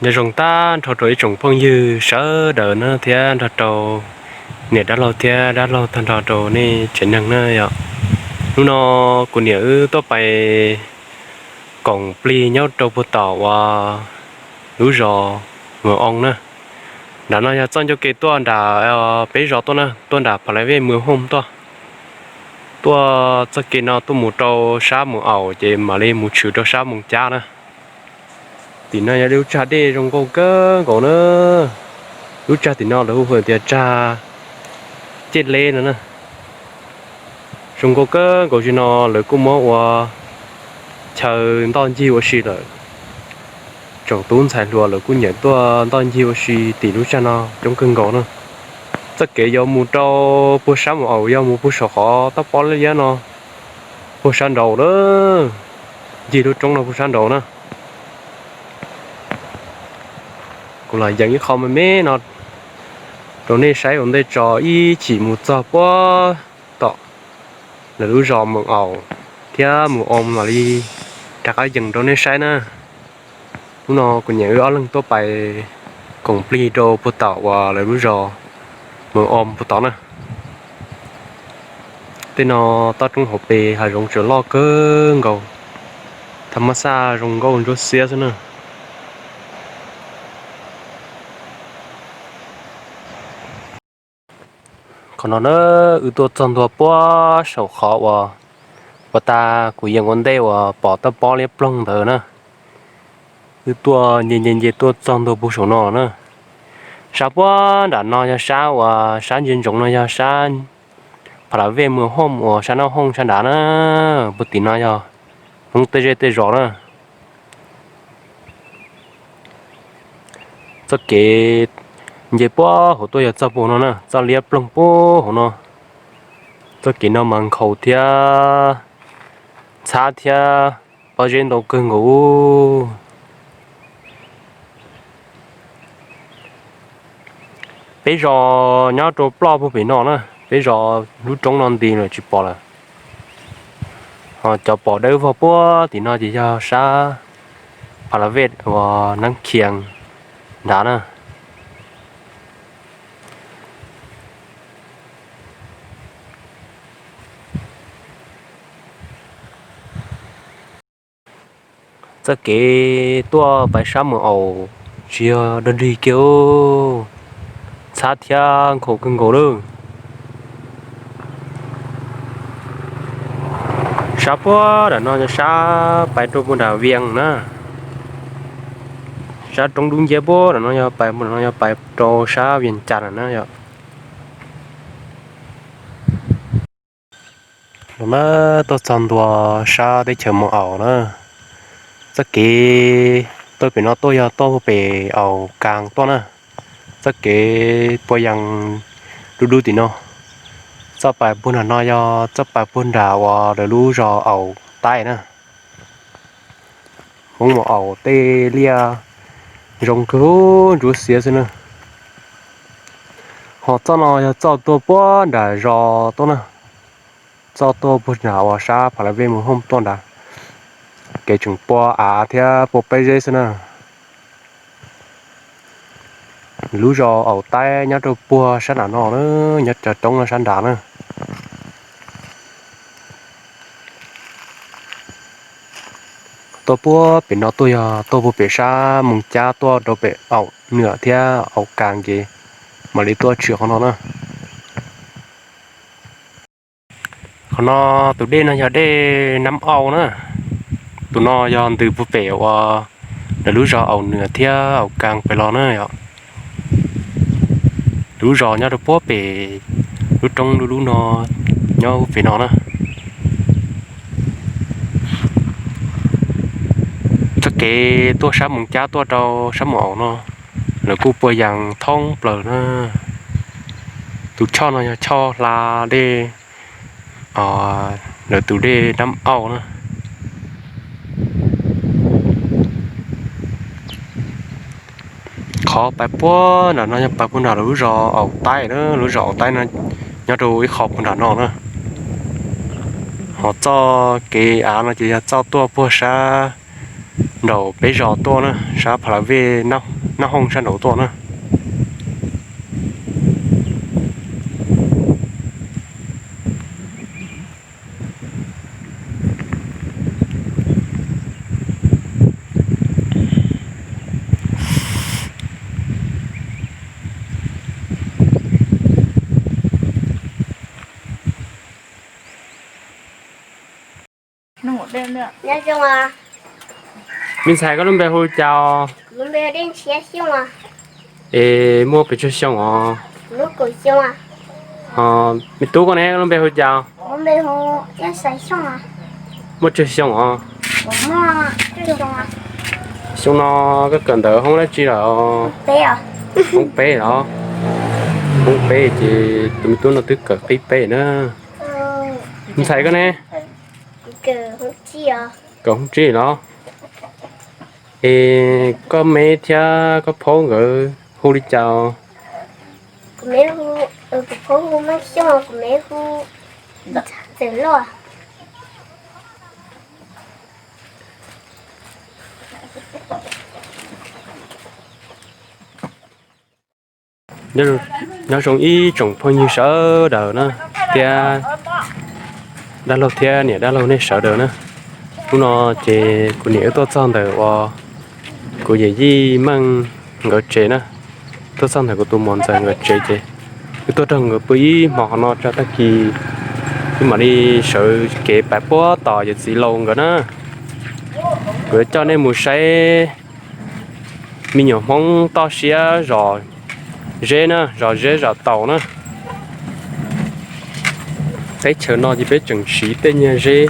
Nyob zoo tag nrho rau ib tsoom phooj ywg sawv daws na thiab nrog rau niam dab laug thiab dab laug tag nrho rau nej tsev neeg na yom. Hnub no kuv niam wb tuaj pais koom plig nyob rau puag tom uas lub zos Mws Oo na. Nram no yog txoj ncauj ke tuaj nram peb zos tuaj na, tuaj nram Pha La Vej Mws Hooj tuaj. Tuaj txoj ke no tuaj mus rau sab Moos Aum ces mam li mus tshwm rau sab Moos Cab na. Tim no yog lub tsag dej zoo nkauj kawg nkaus na. Lub tsag tim no lawv hu tias tsag Ceg Leb no na. Zoo nkauj kawg nkaus li no lawv kuj muab ua chaw ntoj ncig ua si lawm. Tsoom tub ntxhais hluas lawv kuj nyiam tuaj ntoj ncig ua si tim lub tsag no coob kawg nkaus na. Txoj kev yuav mus rau puag sab Moos Aum yog mus puag saum qhov toj pob liab liab no, puag sab nraud na, ncig lub roob no puag sab nraud na. Kuv los yees ib qho me me no rau nej saib ua ntej tso ib chim mus txog puag tom lawv lub zos Moos Aum thiab Moos Oo mam li rov qab yees rau nej saib na. Hnub no kuv niam wb ob leeg tuaj pais koom plig rau puag tom uas lawv lub zos Moos Oo puag tod na. Tej no toj roob hauv pes hav zoov tseem loj kawg nkaus, thaj mab xaj zoo nkauj ntsuab xiab xwb na. Qhov no na, wb tuaj txog ntua puag saum qhov uas puag ta kuv yees ua ntej uas pom toj pob liab ploog ntawd na. Wb tuaj nce nce nce tuaj txog ntua puag saum no na. Sab puag nram no yog sab uas sab ntsia ntsoov no yog sab Pha La Vej Mws Hooj uas sab Naj Hooj sab nrad na. Puag tim no yog Hmoob tej zej tej zos na. Txoj kev nce puag hauv tuaj yog txoj puag no na, txoj liab ploog puag hauv no. Txoj kev no mas nkhaus thiab ntxhab thiab pob zeb ntau kawg nkaus. Peb zos nyob rau ploj puag pem no na, peb zos lub roob no nti lawm tsis pom lawm. Ho cov pom dawb vog puag tim no ces yog sab Pha La Vej uas Nab Khias nrad na. Txoj kev tuaj pais sab Moos Aum tsis yog dog dig kiag, ntxhab thiab nkhaus kawg nkaus lawm. Sab puag nram no yog sab pais rau puag nram Vias na. Sab roob dub nciab puag nram no yog pais, no yog pais rau sab Vias Cas na yom. No na, tuaj txog ntua sab teb chaws Moos Aum na. Txoj kev tuaj pem no tuaj yog tuaj pem Aus Kaas tuaj na. Txoj kev puag yees dub dub tim no. Txoj pais puag nram no yog txoj pais puag nram uas lawv lub zos Aus Taib na. Hmoob Moos Aum tej liaj zoo kawg, ntsuab xiab xwb na. Ho txoj no yog txoj tuaj puag nram zos tuaj na. Txoj tuaj puag nram uas sab Pha La Vej Mus Hooj tuaj nrad. Kev tseem pua av thiab pua pob zeb xwb na. Lub zos Aus Taib nyob rau puag sab nram no na, nyob cov roob no sab nrad na. Tuaj puag pem no tuaj yog tuaj puag pem sab Moos Cab tuaj rau pem Aus Nwam thiab Aus Kaas ces mam li tuaj tshwm qhov no na. Qhov no tus dej no yog dej Nab Auj na. Tus no yog ntws puag pem uas lawv lub zos Aus Nwam thiab Aus Kaas pem los na yom. Lub zos nyob rau puag pem lub roob lub lub no, nyob pem no na. Txoj kev tuaj sab Moos Cab tuaj rau sab Moos Aus no, lawv kuj pua yees thoob plaws na. Tus choj no yog choj hla dej, lawv tus dej Nab Auj na. Qhov pais puag nram no yog pais puag nram lawv lub zos Aus Taib na, lub zos Aus Taib no nyob rau ib qho puag nram no na. Ho txoj kev av no ces yog txoj tuaj puag sab nraum peb zos tuaj na, sab Pha La Vej Nab Hooj sab nraud tuaj na. Me ntxhais, koj lub npe hu cas? Es muaj pes tsawg xyoo os? Me tub, koj ne, koj lub npe hu cas? Muaj tsawg xyoo os? Xyoo no koj kawm ntawv hoob dab tsi lawm? Hoob peb los? Hoob peb ces tus me tub no twb kawm qib peb na. Ntxhais koj ne? Kawm hoob tsib los? Es koj me thiab koj phaub nkawd hu li cas? Kuv phaub hu Mab Xyooj, kuv me hu Txawm Loj. Nyob zoo ib tsoom phooj ywg sawv daws na, thiab dab laug thiab niam dab laug nej sawv daws na. Hnub no ces kuv niam wb tuaj txog ntawm uas kuv yawm yij Meej nkawd tsev na, tuaj txog ntawm kuv tus muam ntxawm nkawd tsev ces wb tuaj nrog nkawd pw ib hmo qhov no tso, tag kis wb mam li sawv kev pais puag tom yawm txiv laus nkawd na. Kuv yuav coj nej mus saib me nyuam Hmoob toj siab zom zeb na, zom zeb zom taus na. Teb chaws no ces peb tseem siv tej nyuag zeb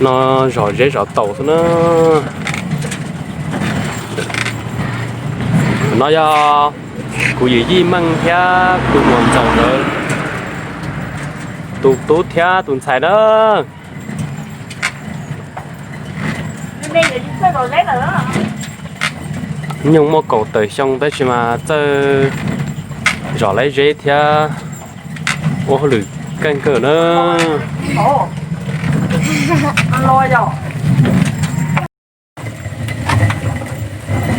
no zom zeb zom taus xwb na. No yog kuv yawm yij Meej thiab tus muam ntxawm nkawd tus tub thiab tus ntxhais na. Nyoog muaj kaum tawm xyoo tab sis mas txawj zom laib zeb thiab ua hauj lwm keej kawg na.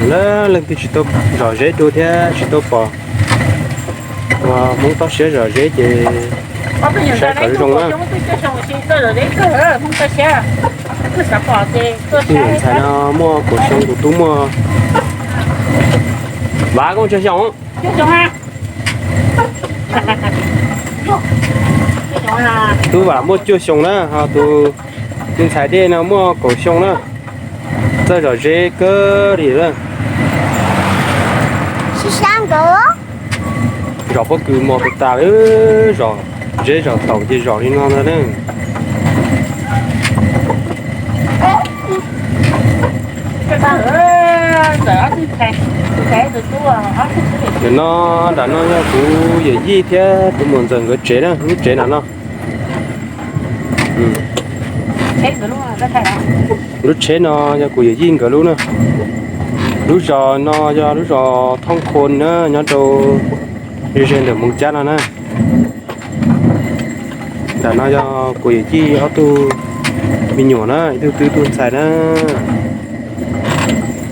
Leej twg tsis tau zom zeb dua thiab tsis tau pom ua Hmoob toj siab zom zeb ces saib kom zoo zoo na. Tus ntxhais no muaj kaum xyoo, tus tub muaj, Vam, koj muaj tsawg xyoo? Tub Vam muaj cuaj xyoo na, ho tus ntxhais dej no muaj kaum xyoo na. Txawj zom zeb kawg li lawm. Zom pob kws mos tas tas li, zom zeb zom taus ces zom li no ntag na. Ntawm no, nram no yog kuv yawm yij thiab tus muam ntxawm nkawd tsev na, lub tsev nram no. Lub tsheb no yog kuv yawm yij nkawd lub na. Lub zos no yog lub zos Thoob Khua na, nyob rau ze ze ntawm Moos Cab no na. Nram no yog kuv yawm yij ob tug me nyuam na, ib tug tub ib tug ntxhais na.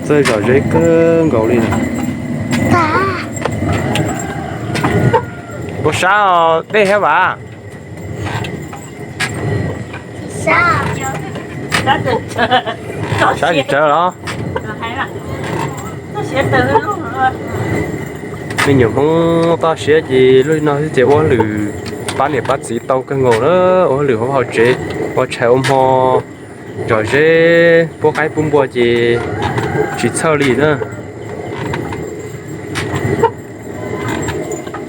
Txawj zom zeb kawg nkaus li na. Puas sab os dej thiab Vam? Sab tsis tsawg los? Me nyuam Hmoob toj siab ces lub no xwb ces ua hauj lwm pab niam pab txiv tau kawg nkaus na, ua hauj lwm hauv vaj hauv tsev, ua tshais ua hmo, zom zeb, pub qaib pub npua ces tsis txhawj li na.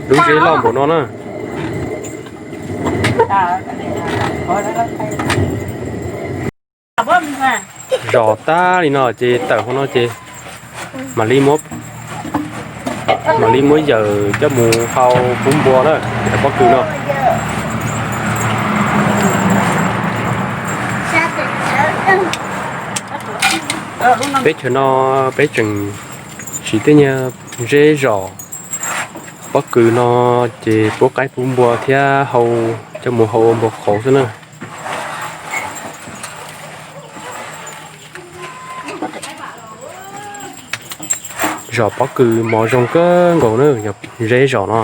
Lub zeb loj npaum no na. Zom tag li no ces tawm hauv no ces mam li muab, mam li muab yawm coj mus hau pub npua na, cov pob kws no. Teb chaws no peb tseem siv tej nyuag zeb zom pob kws no ces pub qaib pub npua thiab hau, coj mus hau ua npua qhauv xwb na. Zos pob kws mos zoo kawg nkaus na, yog zeb zos no.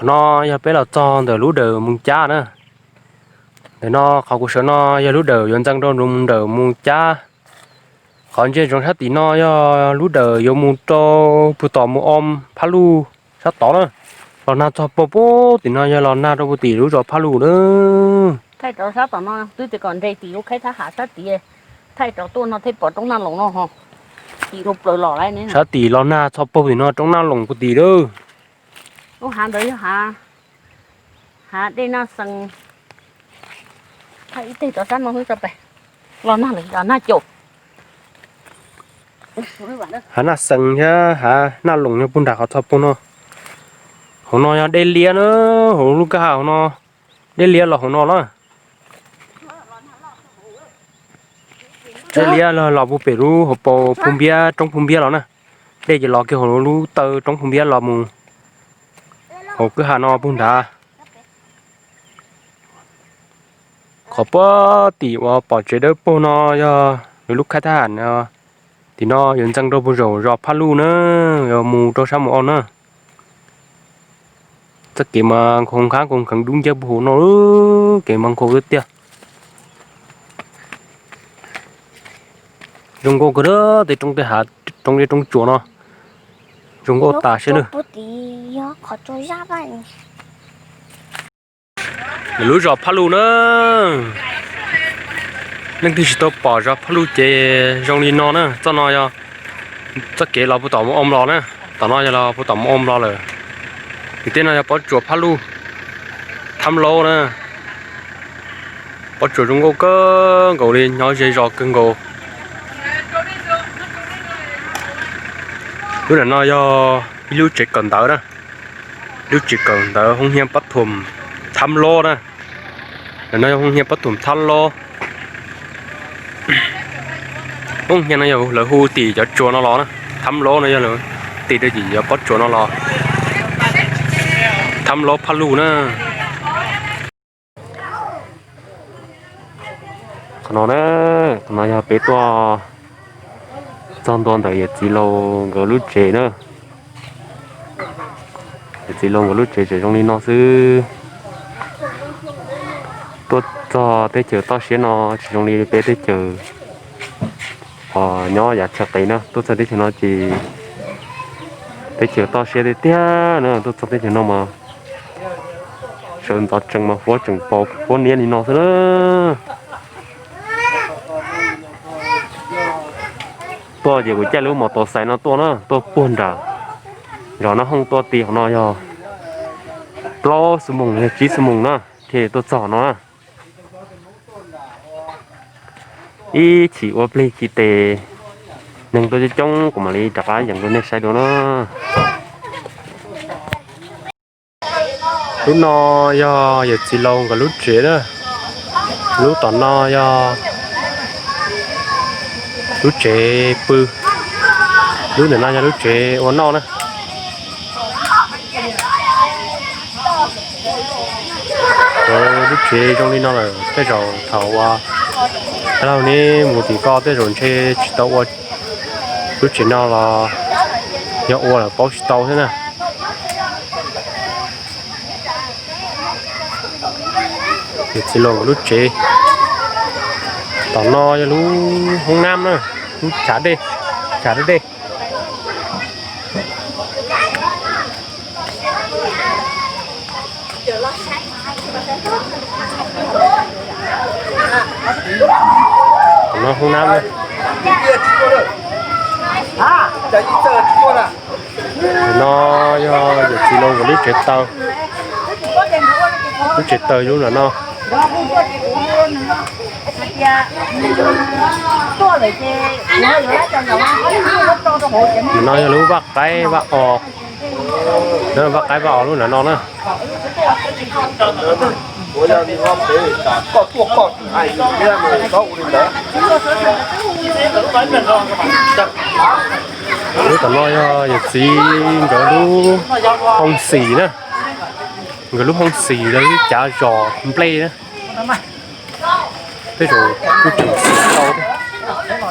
Qhov no yog peb los txog ntawm lub dawm Moos Cab na. Ntawm no qhov kuv sawv no yog lub dawm yuav ntxeev rau mus ntawm Moos Cab. Qhov ntsia ntsoov sab tim no yog lub dawm yuav mus rau puag tom Moos Om Phaj Luj sab tod na. Los nag txog puag puag tim no yog los nag rau puag tim lub zos Phaj Luj na. Thaij rau sab tom no twb tias kom nres tim lub khaib thab ham sab tid, thaij rau tuaj no thiaj pom roob Naj Loos no ho. Tim rau plaws los lawm ne. Sab tim los nag txog puag tim no roob Naj Loos puag tim lawm. Lub hav ntawd yog hav, hav dej Naj Xees. Thaij ib teg rau sab no xwb tso pem. Los nag lawm, nag caum. Hav Naj Xees thiab hav Naj Loos nyob puag nram qhov txog puag no. Hauv no yog dej liab na, hauv lub kwj ha hauv no, dej liab los hauv no na. Dej liab los puag pem lub hauv paus Phu Npiab, roob Phu Npiab los na. Dej ces los kiag hauv lub taw roob Phu Npiab los mus hauv kwj ha no puag nrad. Qhov puag tim uas pom tsev dawb paug no yog lub khaib thab ham no. Tim no yuav ntxeev rau puag zaum zos Phaj Luj na, yuav mus rau sab Moos Om na. Txoj kev mas nkhaus nkhab nkhaus kheev dub nciab puag hauv no, kev mas nkhaus tiag tiag. Zoo nkauj kawg tej roob tej hav, roob zeb roob tsuas no. Zoo nkauj tas siab na. Lub zos Phaj Luj na. Leej twg tsis tau pom zos Phaj Luj ces zoo li no na. Txoj no yog txoj kev los puag tom Moos Om los na. Tom no yog los puag tom Moos Om los lawm. Tim tej no yog pob tsuas Phaj Luj, Thab Laub na. Pob tsuas zoo nkauj kawg nkaus li, nyob ze zos kawg nkaus. Lub ntawm no yog ib lub tsev kawm ntawv na. Lub tsev kawm ntawv hoob hiab pob thuam Thab Laub na. Ntawm no yog hoob hiab pob thuam Thab Laub. Hoob hiab no yog lawv hu tim cov tsuas no los na. Thab Laub no yog lawv tis rau tim cov pob tsuas no los. Thab Laub Phaj Luj na. Qhov no na, qhov no yog peb tuaj txog ntua ntawm yawm txiv laus nkawd lub tsev na. Yawm txiv laus nkawd lub tsev tseem zoo li no xwb. Tuaj txog teb chaws toj siab no tsis zoo li peb teb chaws nyob yav chaw qis na. Tuaj txog teb chaws no ces teb chaws toj siab tiag tiag na. Tuaj txog teb chaws no mas sawv ntxov tsees mas huab tseem paus huab niab li no xwb na. Tuaj ces kuv caij lub mos tau xais no tuaj na, tuaj puag nram zos Nab Hooj tuaj ti hauv no yog plaub xuab moos los yog tsib xuab moos na thiaj tuaj txog no na. Ib chim ua plig khi tes neeg tuaj coob coob kuv mam li rov qab yees rau nej saib dua na. Lub no yog yawm txiv laus nkawd lub tsev na. Lub tom no yog lub tsev pw. Lub ntawm no yog lub tsev ua noj na. Lub tsev zoo li no lawm tej zaum thaum ua, laug neb mus tim ko tej zaum ntshe tsis tau ua lub tsev no los yog ua lawm paub tsis tau thiab na. Yawm txiv laus lub tsev. Tom no yog lub hoob nab na, lub chav dej, chav dej. Tom no hoob nab na. No yog yawm txiv laus nkawd lub tsev taws. Lub tsev taws lub nram no. Nram no yog lub vaj qaib vaj os. Vaj qaib vaj os lub nram no na. Lub tom no yog yawm txiv nkawd lub hoob xim na, nkawd lub hoob xim lawv lub cav zos nplej na. Tej zaum kuj tseem xim tau thiab,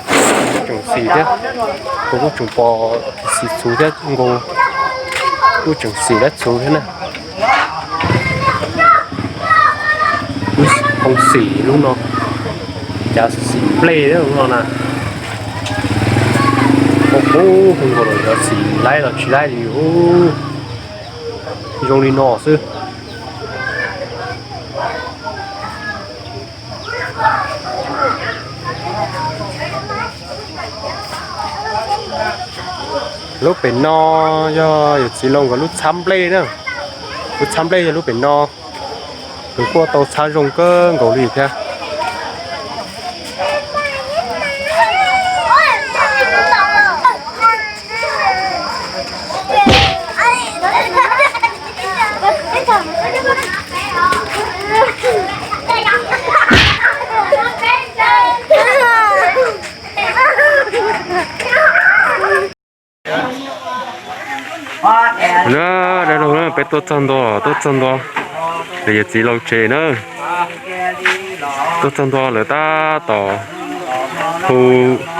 kuj tseem xim thiab, kuv kuj tseem pom xim txhuv thiab nkaus, kuj tseem xim dab txhuv thiab na. Lub hoob xim lub no, cav xim nplej lub no na. Ua puag nkaus los yog xim laib los tsis laib li, zoo li no xwb. Lub pem no yog yawm txiv laus nkawd lub txhab nplej na. Lub txhab nplej yog lub pem no. Nws kuj tau txhab zoo kawg nkaus li thiab. Na, dab laug na, peb tuaj txog ntua, tuaj txog ntua lawv yawm txiv laus tsev na. Tuaj txog ntua lawv tab tom hu,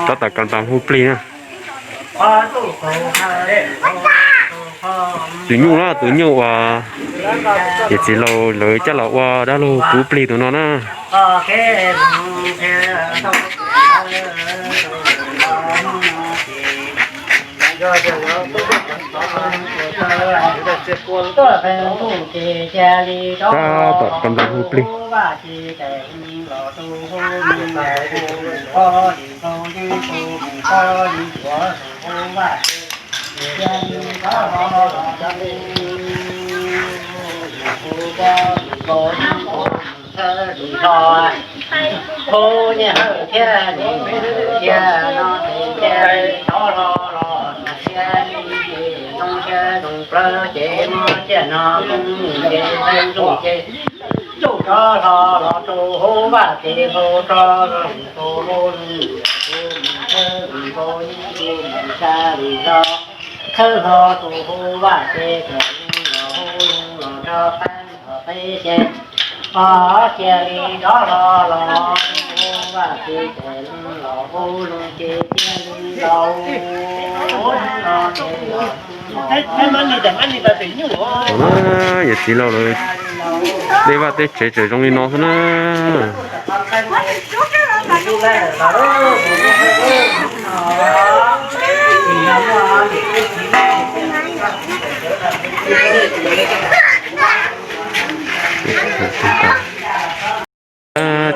tab tom kam nplas hu plig na. Tus nyuj na, tus nyuj uas yawm txiv laus lawv coj los ua dab laug kub plig tus no na. Tab tom kam nplas hu plig. Hu nyiaj hawm thiab nyiaj cia no ces cia li rov hlo los thiab li ces zoo siab zoo plawv ces muab tsiaj no koob ces zoo zoo ces rov hlo los rau hauv vaj ces hlo rau hauv lub hu mus thawj mus npau hu mus sa li los thawj hlo rau hauv vaj ces kom los hauv los rau qab los peb ces ho cia li rov hlo los hu vaj ces kom los hauv ces cia li los hu los ces los Yawm txiv laus lawv tej vaj tej tsev tseem zoo li no xwb na.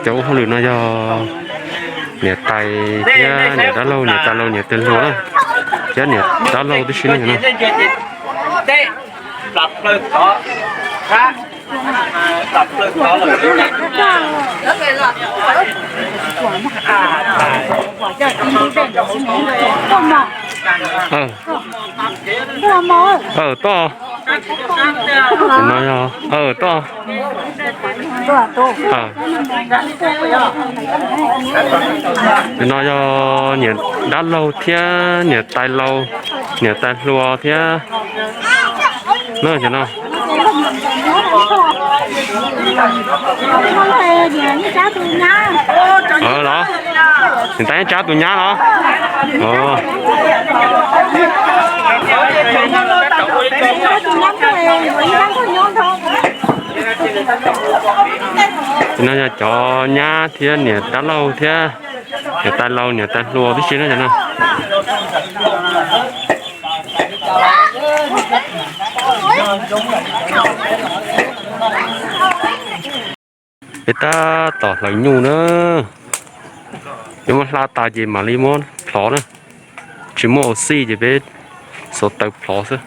Cov ua hauj lwm no yog niam tais thiab niam dab laug, niam tais laus niam tais hluas na, thiab niam dab laug tib si na no. Toj. No yog, toj. No yog niam dab laug thiab niam tais laus, niam tais hluas thiab. No, los, niam tais tsab tus nyab los. No yog cov nyab thiab niam dab laug thiab niam tais laus niam tais hluas tib si na cov no. Peb tab tom hlawv nyuj na, yuav muab hla tas ces mam li muab plhov na. Tsis muaj ua xij ces peb xuas taws plhov xwb.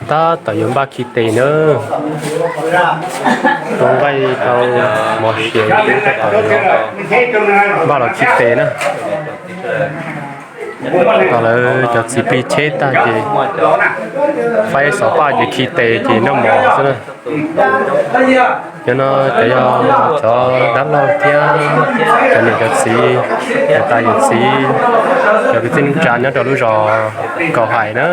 Tab tom yuav npaj khi tes na. Rau nqaij rau mov siav, tab tom yuav npaj los khi tes na. Thaum lawv cov txiv plig cheb tag ces faib xov paj ces khi tes ces noj mov xwb na. Cov no cov yog cov dab laug thiab cov niam cov txiv, cov niam cov txiv, cov kwv tij neej tsa nyob rau lub zos Kaus Hais na.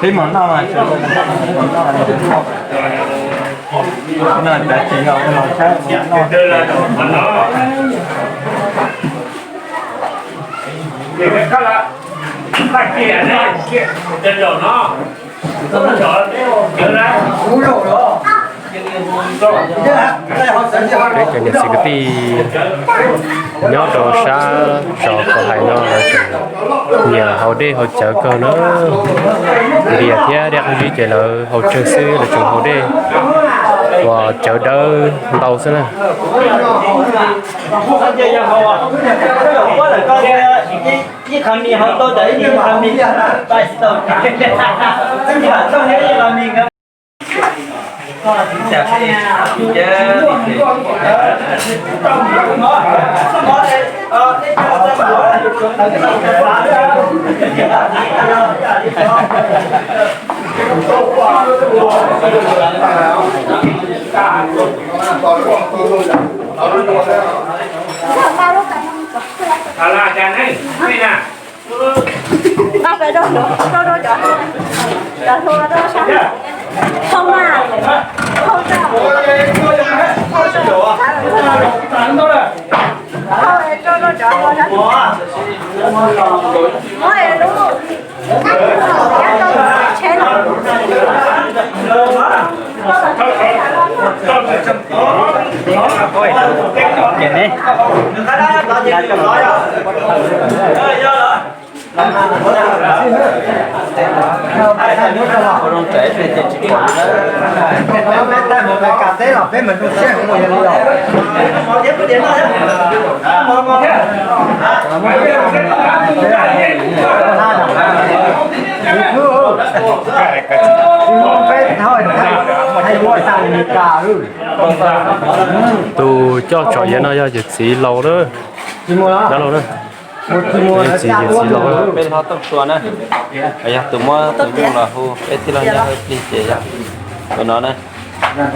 Peb mus noj mas, noj mas tsis yog los saib mus noj. Peb cov niam txiv kwv tij nyob rau sab zos Kaus Hais no lawv tseem nyiam haus dej haus cawv kawg na. Ntias thiab dej qab zib ces lawv haus tsawg xwb, lawv tseem haus dej uas cawv dawb ntau xwb na. Tus coj tsom iav no yog yawm txiv laus na, dab laug na. Yawm txiv, yawm txiv laus na. Peb hlob Tooj Sua na, yog tus muab tus muj los hu, peb tij laug Nyiaj Hawj Plig ces yog tus no na. Yog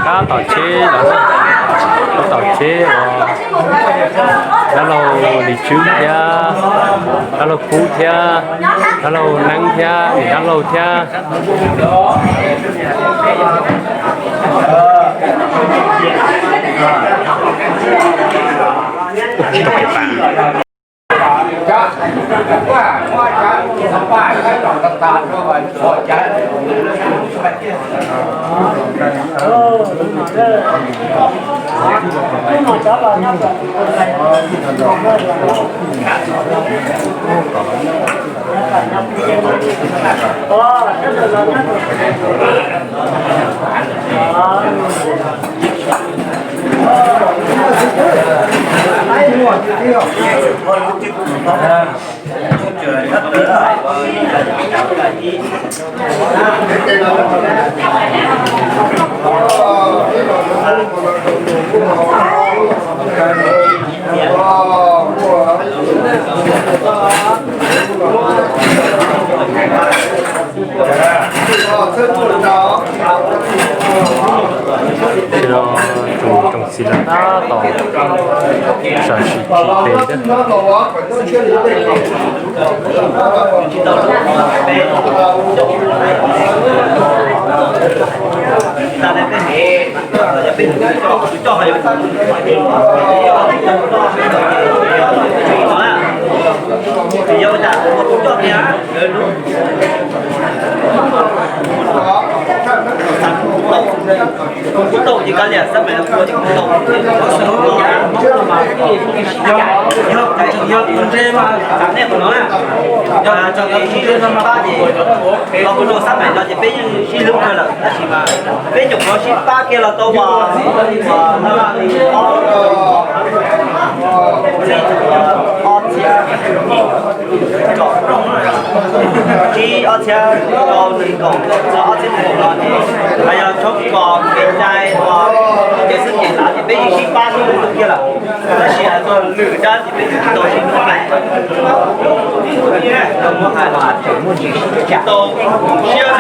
tab tom tsheb lawm, tab tom tsheb uas dab laug Lis Tswb thiab dab laug Kub thiab dab laug Neeb thiab niam dab laug thiab. Ces no tus tsoom Txiv lawv tab tom sam sim chim tes thiab. Kuv tau ces kav liam xab mais los kuv tsis tau. Yog tus ntse mas nej qhov no na, yog tsis sib pab ces los kuv rau xab mais no ces peb yeej sib hlub kawg lawm, tab sis mas peb nyuam qhuav sib pab kiag los tau uas ob txhiab, tsib ob txhiab rau nees nkaum, ob txhiab nees nkaum no ces yog tshoob kos kev cai uas kev xwb ces lav ces peb yeej sib pab sib hlub kiag lawm, tab sis hais txog lwm dab ces peb tsis tau sib hlub. Tau siab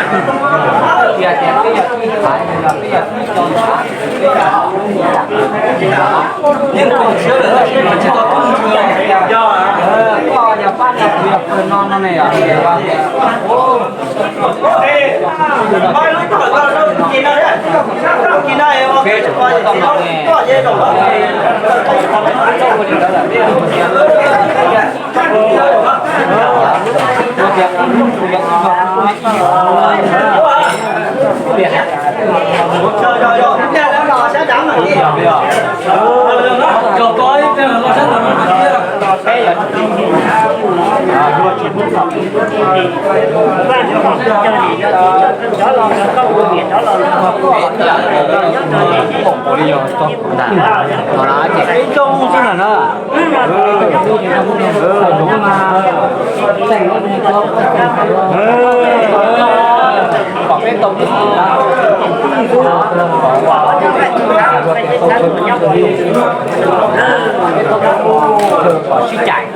Sib cais.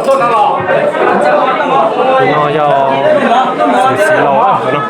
Tus no yog Xeev Laus no.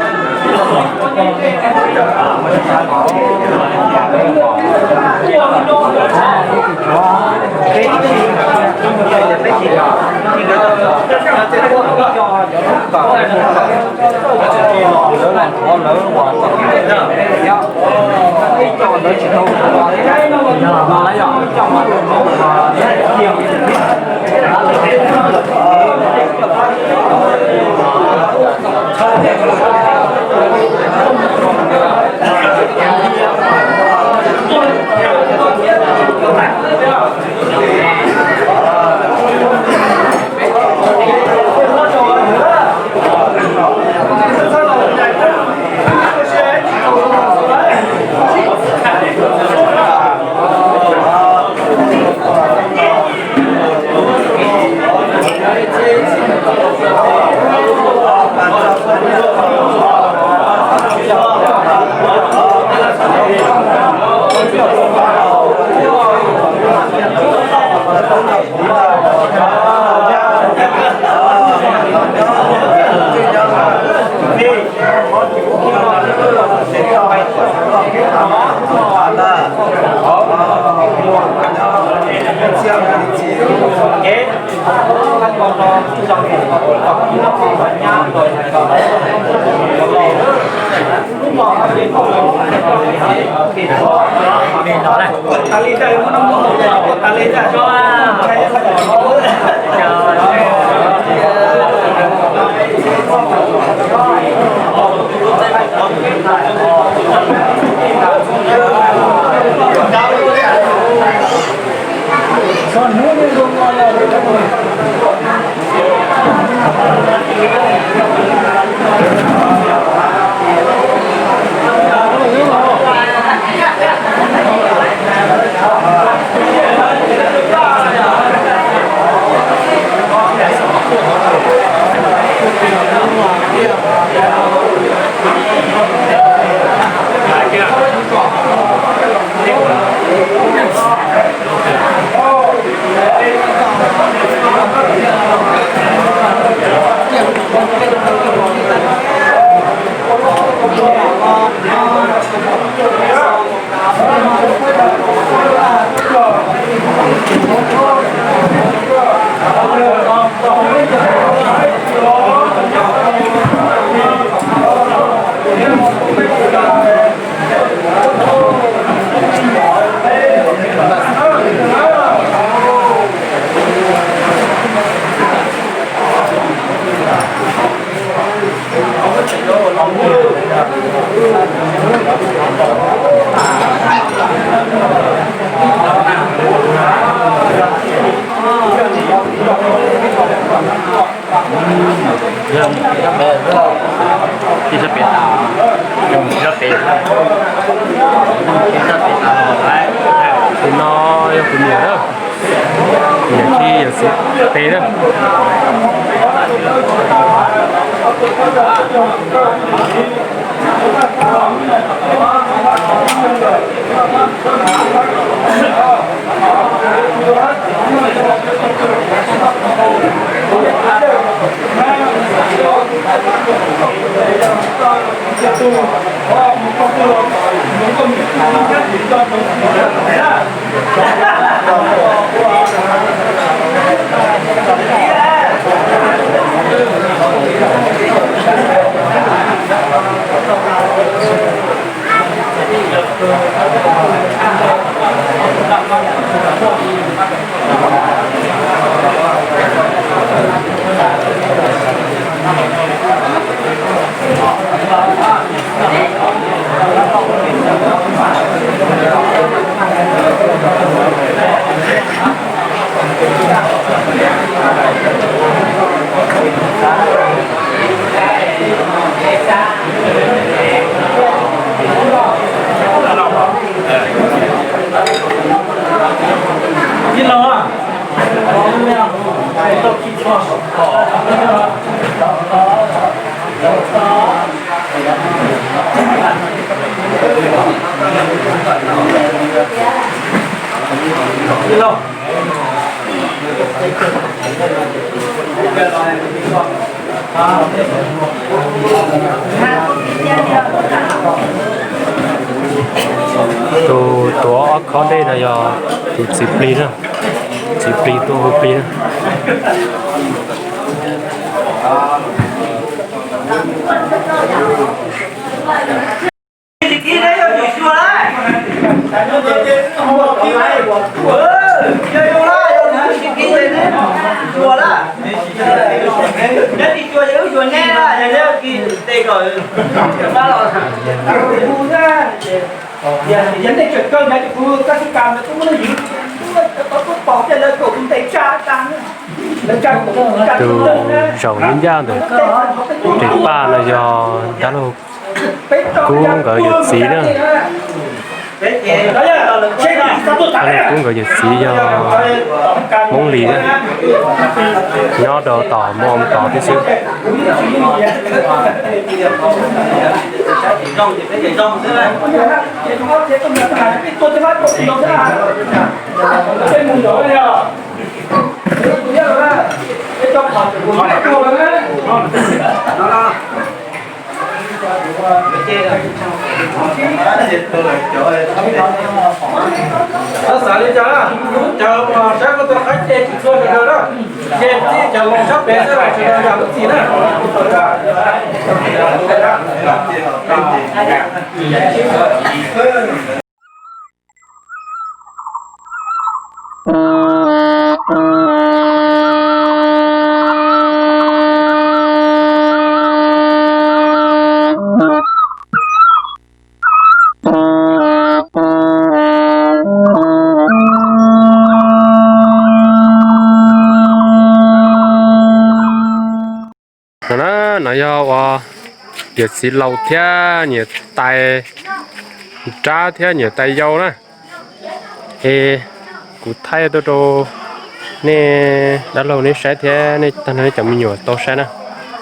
Kuv niam na, kuv niam thiab yawm txiv tes na. Tus tuav ob khob dej no yog tus txiv plig na, txiv plig tuaj hu plig na. Tus zaum ncaj ntawm tes paj no yog dab laug Kub nkawd yawm txiv na. Dab laug Kub nkawd yawm txiv yog Hmoob Lis na, nyob rau tom Moo Tov tib xwb. Xav li cas na, lub cawv mas saib koj tus qab ces tsis txhua sawv daws na, ces tib cov los sab pem xwb los sawv daws yam lub txim na. No na, no yog uas yawm txiv laus thiab niam tais nrab thiab niam tais yau na. Es kuv thaij tuaj rau nej dab laug nej saib thiab nej tag nrho nej cov me nyuam tau saib na.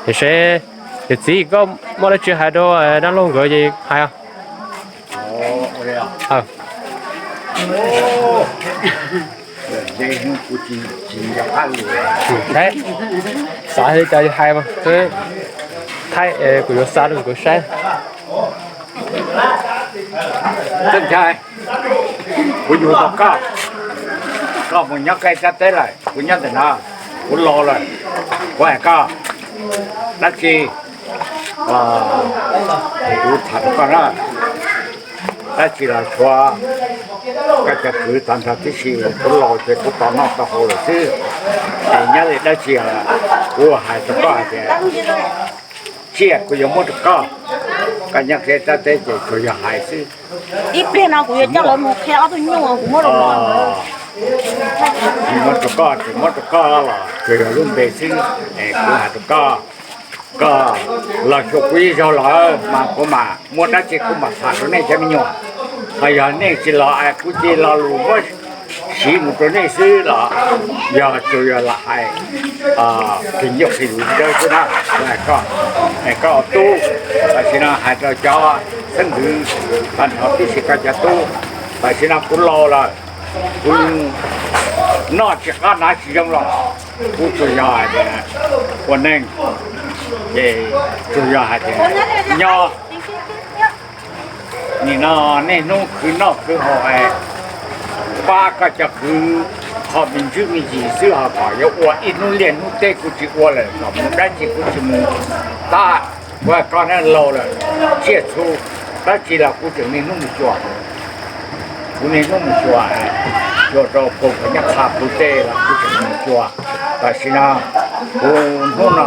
Es seb yawm txiv koj muaj dab tsi hais rau dab laug nkawd ces hais os. Saib, xav li cas hais mas, thaij kuv yuav xa rau nkawd saib. Txawj Nchai, kuv yug tau koj, koj mus nyob qeb sab teb lawm, kuv nyob ntawm no, kuv los lawm, kuv hais koj dab tsi, kuv tham rau koj na, dab tsi los tshuav koj cov kwv tag nrho tib si, kuv laus ces kuv tau noj tau haus lawm xwb. Ces nyob li dab tsi kuv hais rau koj hais tias tsiaj kuv yuav muab rau koj, koj nyob qeb sab teb ces tsuas yog hais xwb. Ib pliag no kuv yuav coj lawv mus qhia ob tug nyuj kuv muab rau koj. Muab rau koj, tsis muab rau koj los tsuas yog lub npe xwb. Kuv hais rau koj, koj los xyuas kuv ib zaug lawm mas kuv mam muaj dab tsi kuv mam tham rau nej cov me nyuam. Ho yog nej tsis los es kuv cia li los lus muab Siv mus rau nej xwb los yog tsuas yog lam hais qhia ncauj qhia lus dawb xwb na. Koj, koj tub, tam sim no hais rau cov xeeb ntxwv tag nrho tib si, koj cov tub, tam sim no kuv laus lawm, kuv noj tsis qab hnav tsis zoo los kuv tsuas yog hais tias ua neeg, ces tsuas yog hais tias nyob nim no niaj hnub khwv noj khwv haus es pab koj cov kwv qho me ntsis me ntsis xwb, ho kom yuav ua ib hnub liaj hnub teb kuv tsis ua lawm, kom mus dab tsi kuv tsis mus. Tab ua koj niag laus lawm, tsiaj txhu dab tsi los kuv tseem niaj hnub mus xyuas. Kuv niaj hnub mus xyuas, xyuas rau pug kom nyob qha pug tej los kuv tseem mus xyuas. Tam sim no kuv hnub no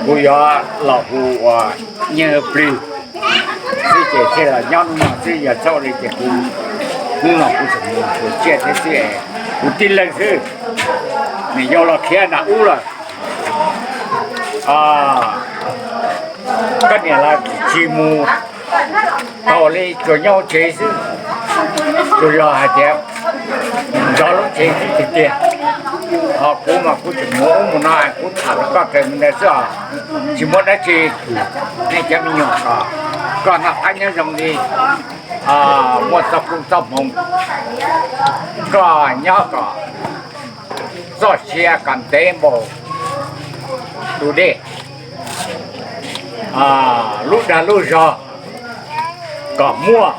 kuv yuav los hu ua nyiaj plig xwb ces thiaj los nyob hnub no xwb, yog txhob li ces kuv hnub no kuv tseem mus xyuas tsiaj thiab xwb, kuv tib leeg xwb. Nws yau los khiav nram ub lawm. Koj niam los tsis mus tau li, tsuas nyob tsev xwb, tsuas yog hais tias nrov lub tsev xwb tiag tiag. Ho kuv mas kuv tseem mus ub mus no, kuv tham rau koj raws li ntawd xwb os, tsis muaj dab tsi. Nej cov me nyuam, koj noj qab nyob zoo li, muaj txoj koob txoj hmoov, koj nyob kom txoj sia kom ntev npaum tus dej, lub dag lub zog kom muaj,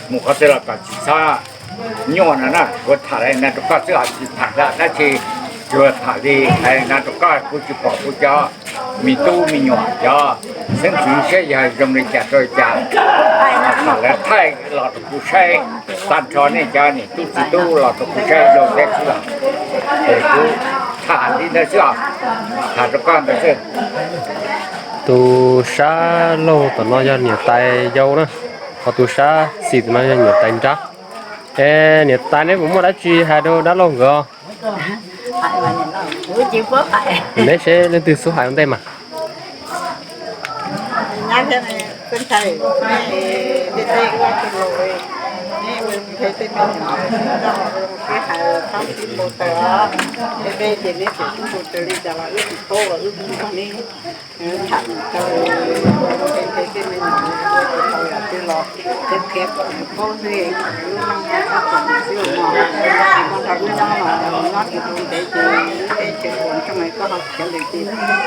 mus qhov twg los kom tsis txhob nyuaj no na. Kuv tham li no rau koj xwb, ho tsis tham dab tsi, tsuas tham li no rau koj. Kuv tsis pom kuv cov me tub me nyuam cov xeeb ntxwv siab yog zoo li cas rau li cas, kom lawv thaij los rau kuv saib, tag nrho nej cov niam tub txiv tub los rau kuv saib zoo thiab xwb os. Es kuv tham li ntawd xwb os, tham rau koj ntawd xwb. Tus sab laug tom no yog niam tais yau na, ho tus sab xis tom no yog niam tais nrab. Es niam tais, neb puas muaj dab tsi hais rau dab laug nkawd? Neb seb leej twg xub hais ua ntej mas.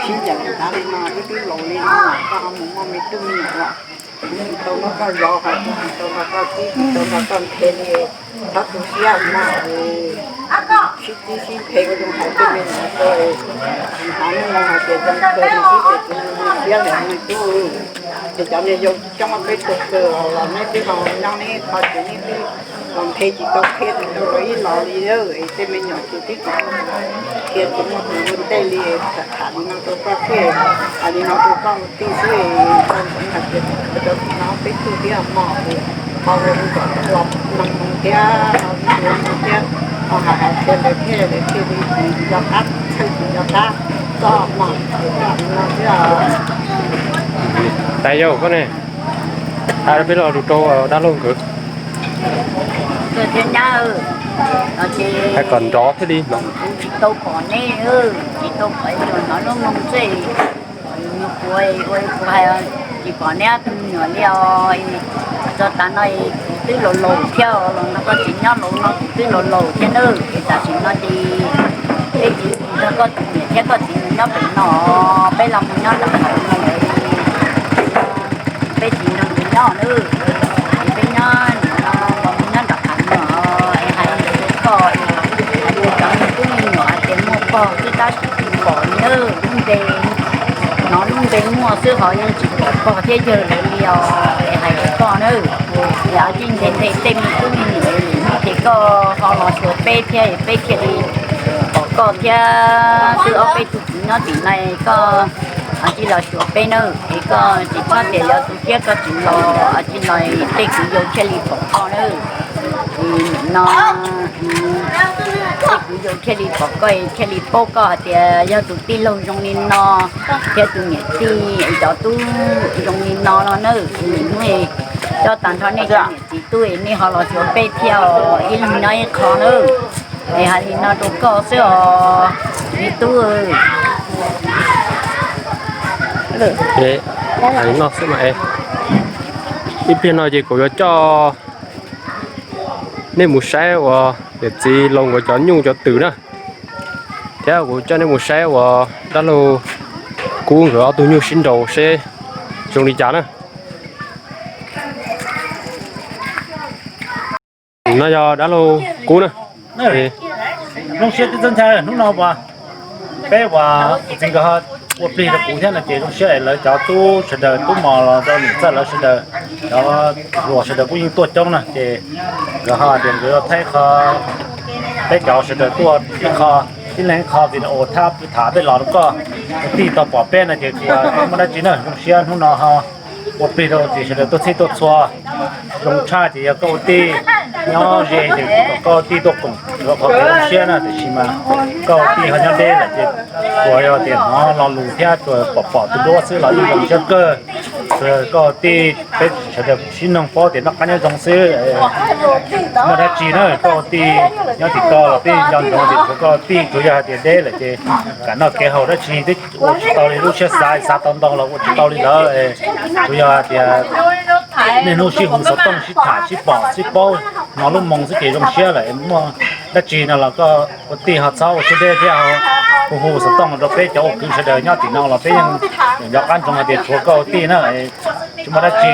Sib ncaim tav li no, wb twb laus li no, koj ho mus muaj me tub me nyuam los, kuv tsis tau nrog koj zov, kuv tsis tau nrog koj txib, tsis tau nrog koj nthe li. Txhob tu siab mog, sib txib sib nthe ua zoo hais tej me nyuam ko. Hnov nej hais tias zoo kawg li xwb ces kuv zoo siab lawm me tub. Ces cov niag yau coob peb tug kawg los neb twb ho nyob neb qhov ces neb twb los nthe tsis tau qhia tsis tau los ib los li, es tej me nyuam ces twb tsis qhia tsis muaj tus ua ntej li. Tham li no rau koj xwb, tham li no rau koj ua tij xwb, koj ntxeev hais tias cov no peb tug thiab mog, ho ua zoo kom los mloog thiab, ho ua zoo thiab, ho hais hais qhia ntawd thiab lawv thiaj li tsis nco qab, txhawj tsis nco qab koj mog. Tham li no xwb. Tais yau, koj ne, hais rau peb lo lus rau dab laug nkawd. Hais kom nrov thiaj li no. Kuv tsis tau pom neb, tsis tau pom, hnov lub moo xwb. Kuv ua kuv hais, tsis pom neb ob tug me nyuam li os. Txog tav no kuv twb laus laus thiab, los nrog koj txiv nyob laus no kuv twb laus laus thiab nawb. Ces tam sim no ces peb tsis nrog koj tus niam thiab koj txiv mus nyob pem no, peb los mus nyob nram qhov no lawm. Peb tsis nrog nkawd nyob nawb, es peb nyob nim no los mus nyob nram qhov no, es hais li ntawd rau koj, hais rau cov me tub me nyuam hais tias muaj pog twb tab sis tsis pom li nawb, lub npe, hnov lub npe muaj xwb ho yeej tsis pom pog thiab yawg lawv li os, es hais rau koj nawb. Es cia li nthe nthe tej me tub me nyuam, ces koj ho los xyuas peb thiab, peb thiaj li pom koj thiab. Twb ob peb tug txiv nyob tim no, koj cia li los xyuas peb nawb, es koj tsis txhob tias yuav tu siab koj tsis los, cia li los tej kwv yau thiaj li pom koj nawb. No, tej kwv yau thiaj li pom koj, thiaj li paub koj hais tias yog tus tij laug zoo li no, thiab tus niam tij cov tub zoo li no no nawb. Hnub Coj tag nrho nej cov niam txiv tub es nej ho los xyuas peb thiab os, ib leeg nyob ib qho nawb. Es hais li no rau koj xwb os, me tub. Hais li no xwb mas, ib pliag no ces kuv yuav coj nej mus saib uas niam txiv Loos nkawd cov nyuj cov twm na, thiab kuv coj nej mus saib uas dab laug Kub nkawd ob tug nyuj sib nraus seb zoo li cas na. No yog dab laug Kub na. Zoo siab tib txoj ntxhais hnub no uas peb uas txiv nkawd ua plig rau kuv thiab no ces zoo siab es lawv cov tub sawv daws, tub mos los rau niam txawj lawv sawv daws, cov hluas sawv daws kuj yeej tuaj coob na ces nkawd ho tias nkawd yuav thaij qho, peb cov sawv daws tuaj ib qho, ib leeg ib qho video thab tham peb los rau koj ua tij tau pom peb no ces kuv muaj dab tsi na, zoo siab hnub no ho ua plig rau ces sawv daws tuaj txhij tuaj txhua. Zoo tshaj ces yog koj ua tij nyob ze ces kom koj ua tij tuaj koom, qhov zoo siab na, tiam sis mas koj ua tij ho nyob deb lawm ces tsuas yog tias hnov lo lus thiab tsuas pom pom tus duab xwb los yeej zoo siab kawg. Tsuas yog koj ua tij peb sawv daws sib noog paub tias noj qab nyob zoo xwb. Muaj dab tsi na, koj ua tij nyob tim koj los peb nco ntsoov tias tsuas koj ua tij, tsuas yog hais tias deb lawm ces kam noj kev haus dab tsi twb ua tsis tau li lub siab xav, xav tau ntau los ua tsis tau li ntawd. Tsuas yog hais tias niaj hnub sib hu xov tooj sib tham sib pom sib paub hnov lub moo xwb ces zoo siab lawm. Muaj dab tsi no los koj ua tij ho txhob ua siab deb thiab, hu hu xov tooj rau peb cov ua kwv sawv daws nyob tim no los peb yeej nco qab ntsoov hais tias tshuav koj ua tij na. Tsis muaj dab tsi,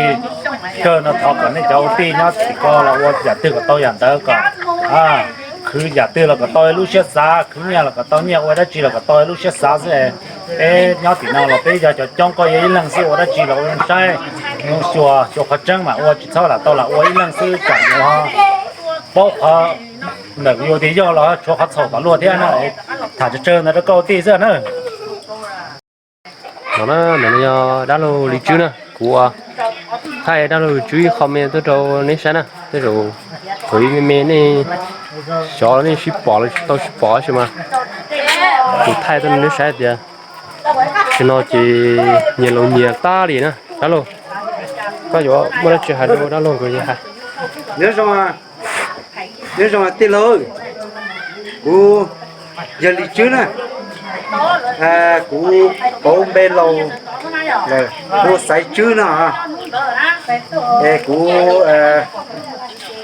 kawg no thov kom nej cov ua tij nyob tim ko los ua yam twg kom tau yam ntawd, kom khwv yam twg los kom tau lub siab xav, khwv nyiaj los kom tau nyiaj, ua dab tsi los kom tau lub siab xav xwb. Peb nyob tim no los peb yog cov coob, koj yog ib leeg xwb, ua dab tsi los ua zoo saib, zoo xyuas, xyuas qhov tseeb mas ua, tsis txhob lam tau lam ua ib leeg xwb tsam yuav paub qhov ntawm yus tias yog los tshuav qhov txhaum kom luag thiab na. Tham tsawg tsawg ntawd rau koj ua tij xwb na. No na, no yog dab laug Lis Tswb na, kuv ua thaij dab laug Lis Tswb ib qho me tuaj rau neb saib na, tej zaum thaum ub me me nej xyov los nej sib pom los tsis tau sib pom tab sis mas kuv thaij tuaj rau neb saib tias tam sim no ces nyias laus nyias tag li na. Dab laug, koj yuav muaj dab tsi hais rau dab laug nkawd hais? Nyob zoo, nyob zoo tij laug, kuv yog Lis Tswb na, kuv pauv npe laus lawm, kuv Xaiv Tswb no. Es kuv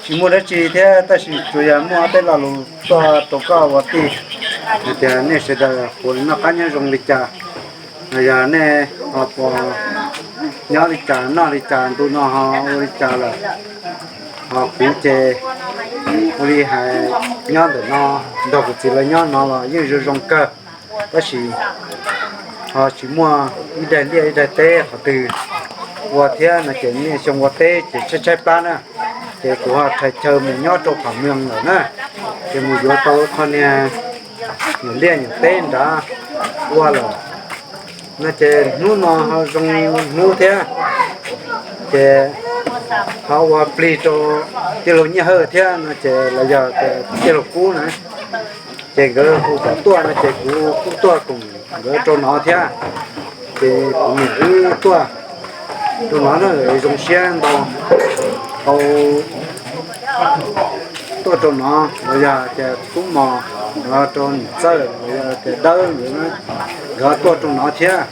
tsis muaj dab tsi thiab tab sis tsuas yog muaj tej lo lus tuaj rau koj ua tij, hais tias nej sawv daws puas noj qab nyob zoo li cas, los yog nej ho puas nyob li cas noj li cas ntu no ho ua li cas lawm. Ho kuv ces ua li hais nyob ntawm no nrog kuv txiv lawv nyob no los yeej zoo zoo kawg, tab sis ho tsis muaj ib daig liaj ib daig teb qhov twg ua thiab no ces niaj xyoo ua teb ces tshaib tshaib plab na, ces kuv ho rhais chaw mus nyob rau Pham Mees lawm na, ces mus yuav tau qhov niag nyuam liaj nyuam teb nrad ua lawm no ces hnub no ho zoo hnub thiab, ces ho ua plig rau tij laug Nyiaj Hawj thiab no ces los yog tias tij laug Kub na, ces nkawd hu kom tuaj no ces kuv kuj tuaj koom nkawd rau no thiab, ces kuv mus wb tuaj rau no na, zoo siab ntau tau tuaj rau no, los yog tias Tub Mos, los rau Niam Txawj, los yog tias Dawb nkawd, nkawd tuaj rau no thiab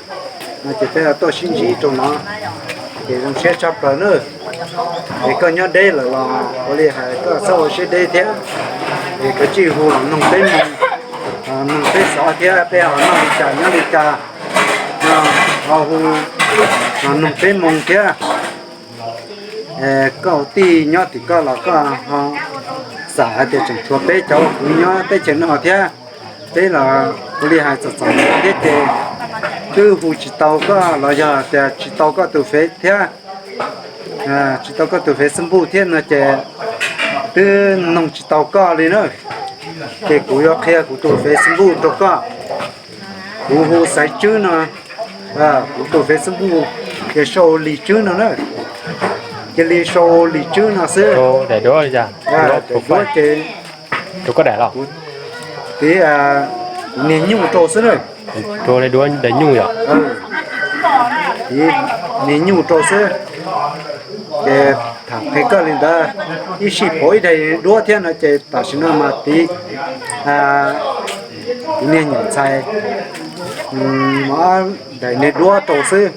no ces peb tuaj sib ntsib rau no ces zoo siab tshaj plaws na. Es koj nyob deb lawm los ua li hais koj txhob ua siab deb thiab, es koj tsij hu los noog peb moo, noog peb xov thiab peb ho noj li cas nyob li cas, ho hu los noog peb moo thiab. Koj ua tij nyob tim koj los koj ho xam hais tias tseem tshuav peb cov ua kwv nyob teb chaws no thiab, peb los ua li hais txom txom nyem thiab ces twb hu tsis tau koj los yog tias tsis tau koj tus fev thiab, tsis tau koj tus fev xab npuj thiab no ces twb noog tsis tau koj li na. Ces kuv yuav qhia kuv tus fev xab npuj rau koj. Kuv hu Xaiv Tswb no, kuv tus fev xab npuj ces sau Lis Tswb no na. Cia li sau Lis Tswb no xwb. Daim duab ces, tiv niag nyuj rau xwb na. Daim nyuj yom. Tiv niag nyuj rau xwb. Ces Qhia koj li ntawd, ib sij pauv ib daim duab thiab no ces tam sim no mas tiv, tiv niag nyuam ntxhais, daim niag duab rau xwb,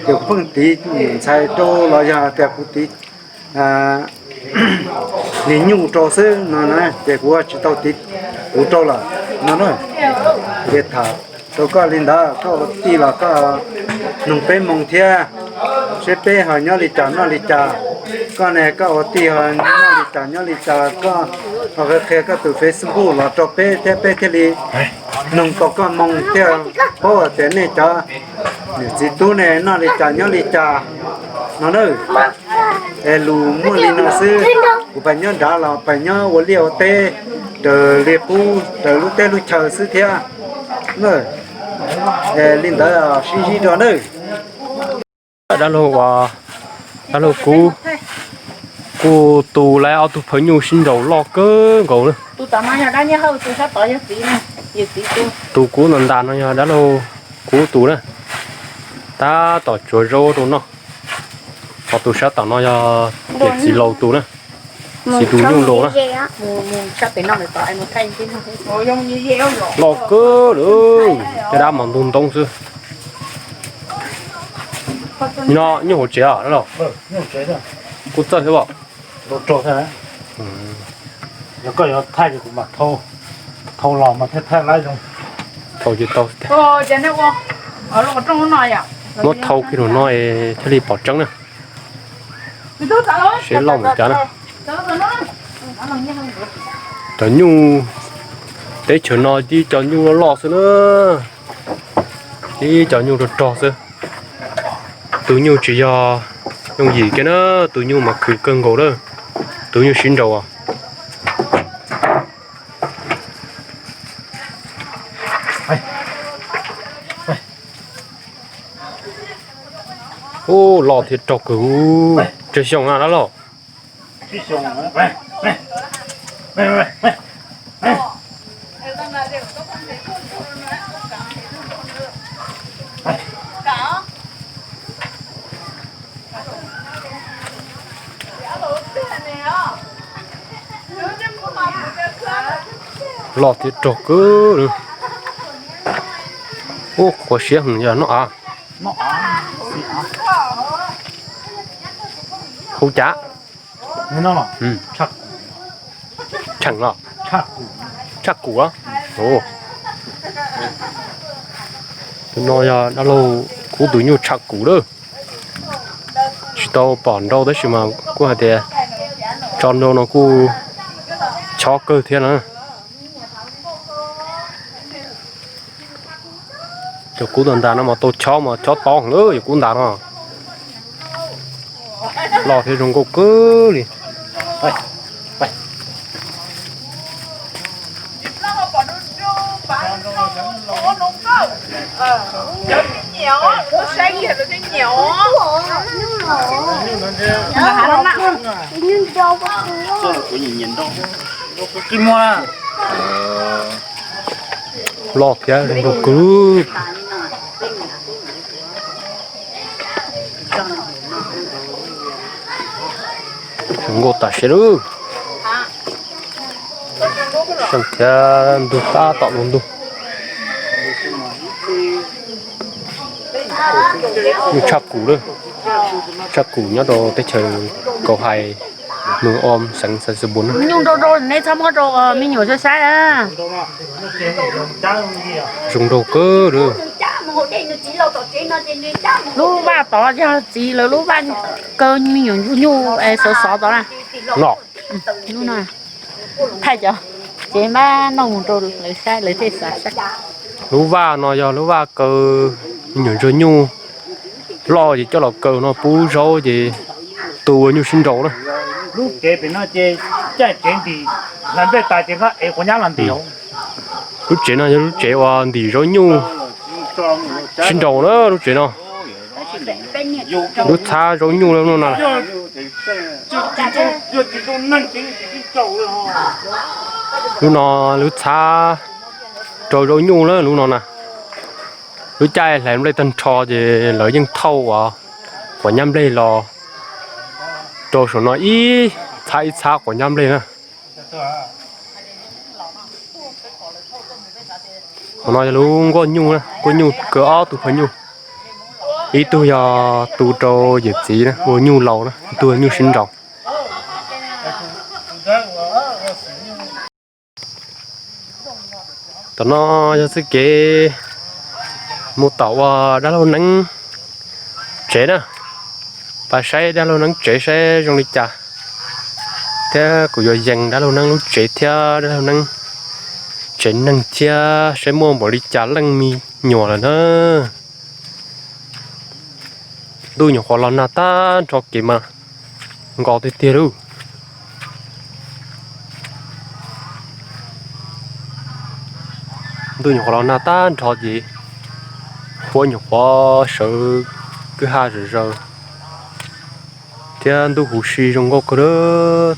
ces kuv pheej tiv nyuam ntxhais rau los yog tias kuv tiv niag nyuj rau xwb no na, ces kuv tsis tau tiv kuv rau lawm no na. Ces tham rau koj li ntawd, koj ua tij los koj nug peb moo thiab, seb peb ho nyob li cas noj li cas. Koj ne koj ua tij ho noj li cas nyob li cas, koj ho qhia koj tus Facebook los rau peb thiab peb thiaj li nug tau koj moo thiaj paub tias nej cov niam txiv tub ne noj li cas nyob li cas no na. Es lus muaj li no xwb, kuv pais nyob nrad los pais nyob ua liaj ua teb raws li qub raws lub teb lub chaw xwb thiab. Li ntawd sib ntsib dua nawb. Dab laug, dab laug Kub, kuj tu lawv ob tug phawj nyuj sib nraus loj kawg nkaus na. Tus kuv ntas ntas no yog dab laug Kub tus na, tab tom tsuav zaub rau noj. Ho tus sab tom no yog niam txiv laus tus na, txiv tus nyuj laus na. Loj kawg lawm, caj dab mas ntug ntoo xwb. No nyuj hauv tsev dab laug? Kuj txawj thiab os. Thau ces tau, muab thau kiag rau no thiaj li pom tseeb na. Seb loj mus cas na. Cov nyuj teb chaws no tib cov nyuj loj loj xwb na, tib cov nyuj rog rog xwb. Tus nyuj tsis yog yooj yim kiag na, tus nyuj mas khwv kawg nkaus lawm, tus nyuj sib nraus. Ub, loj thiab rog kawg, tsawg xyoo na dab laug? Loj thiab rog kawg. Ub, qhuav siab heev yog noj av. Hu cas? Tsheej los? Tshaj kuv. Tus no yog dab laug Kub tus nyuj tshaj kuv lawm. Tsis tau pom nrau tab sis mas kuj hais tias tso nrau no kuj chob kawg thiab na. Cov kub ntas ntas no mas tau chob mas chob tob heev lawm, cov kub ntas no. Loj thiab zoo nkauj kawg li. Loj thiab zoo nkauj kawg. Zoo nkauj tas siab lawm. Seej thiab ntug tab tom lub ntug. Nyuj tshaj kuv lawm. Tshaj kuv nyob rau teb chaws Kaus Hais, moos Om, xeev Xais Xais Npus na. Nyuj nrau nrau nej txhob muab rau me nyuam saib saib na. Zoo nraug kawg lawm. Lub vaj tod yog txiv lawv lub vaj kaw me nyuam nyuj xov xov tod na. Lub no thaij cov tsev mab noj mus rau lawv saib lawv thiaj xav saib. Lub vaj no yog lub vaj kaw me nyuam ntsuag nyuj loj ces coj los kaw no pub zaub ces tu ua nyuj sib nraus na. Lub tsev pem no ces caij tsev ntim hlais nplej tas ces nqa ev quav nyab los ntim. Lub tsev no yog lub tsev uas ntim zaub nyuj sib nraus na lub tsev no. Lub txhab zaub nyuj lub no na. Lub no lub txhab rau zaub nyuj lawm lub no na. Lub caij hlais nplej tag nrho ces lawv yeej thauj uas quav nyab nplej los Rau saum no ib txhab ib txhab quav nyab nplej na. Qhov no yog lub nkuaj nyuj na, nkuaj nyuj kaw ob tug phaw nyuj. Ib tug yog tu rau yawm txiv na, ua nyuj laus na, ib tug nyuj sib nraus. Tom no yog txoj kev mus tom ua dab laug Neeb tsev na. Pab saib dab laug Neeb tsev saib zoo li cas, thiab kuv yuav yees dab laug Neeb lub tsev thiab dab laug Neeb tsev neeg thiab saib muaj npaum li cas leej me nyuam lawm na. Ntuj nyuam qhuav los nag tag nrho kev mas nkos tiag tiag lauj. Ntuj nyuam qhuav los nag tag nrho ces huab nyuam qhuav sawv kwj ha zom zaws thiab ntuj huv si zoo nkauj kawg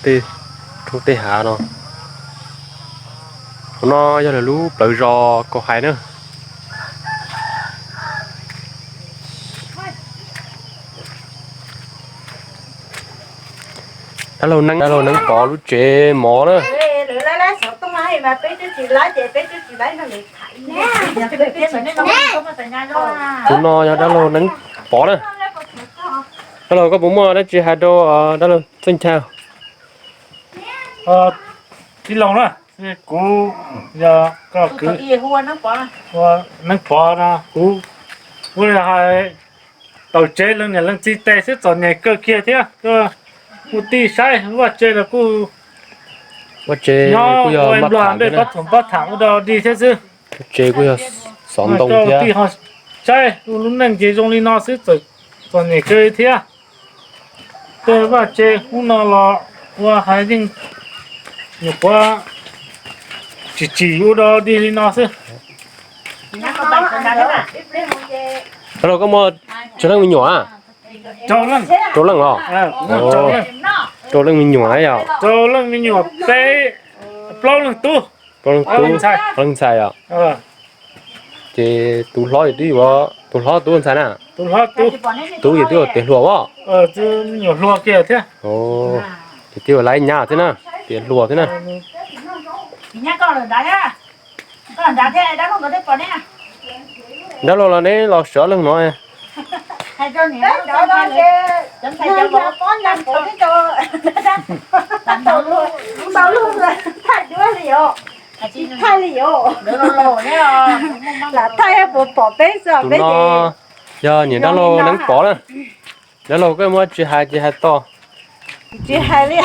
tej roob tej hav no. Qhov no yog lawv lub plawv zos Kaus Hais na. Dab laug Neeb, dab laug Neeb Pov lub tsev mov na. Tus no yog dab laug Neeb Pov na. Dab laug, koj puas muaj dab tsi hais rau dab laug Txawj Nchai? Tij laug na, kuv yog koj kwv Neeb Pov no, kuv ua hais taug tsev leej niam leej txiv tes xwb txom nyem kawg kiag thiab. Kuv tij saib vaj tse los kuj nyob ua nplog npej pob txhuam pob tham ua dog dig thiab xwb. Tij ho saib lub neej ces zoo li no xwb txom nyem kawg thiab. Tej vaj tse hnub no los ua hais yeej nyuam qhuav tsim tsim ua dog dig li no xwb. Dab laug, koj muaj tsawg leej me nyuam? Rau leej os. Rau leej me nyuam na yom? Rau leej me nyuam peb, plaub leej tub, plaub leej tub, plaub leej ntxhais yom? Ces tus hlob, tus hlob tub ntxhais na? Tub ces twb tiav hluas os. Ces twb ua lawv nyab thiab na, tiav hluas thiab na. Dab laug los neb los sawv leej no. Tus no yog niam dab laug Neeb Pov na. Dab laug, koj muaj tsis hais ces hais tau. Tsis hais li.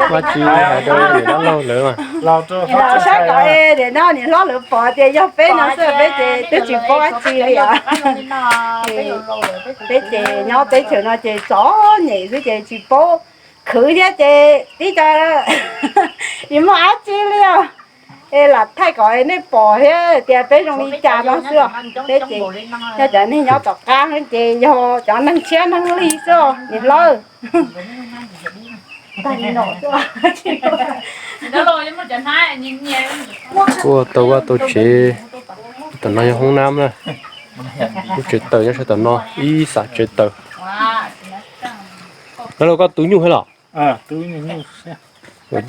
Muaj tsis hais rau niam dab laug lawv mas. Saib kom niam dab laug niam hlob lawv pom tias yog peb no xwb peb ces twb tsis paub dab tsi li os. Peb ces nyob teb chaws no ces txom nyem xwb ces tsis paub khwv thiab ces tib co tsis muaj dab tsi li os. Es lam thaij kom nej pom thiab tias peb zoo li cas no xwb os. Peb ces yog cov neeg nyob tom qab ces yog cov neeg tshiab neeg lig xwb os niam hlob. Kuj tau vaj tau tsev, tam no yog hoob nab na. Lub tsev taws nyob sab tom no, ib xav tsev taws. Dab laug, koj tu nyuj thiab los?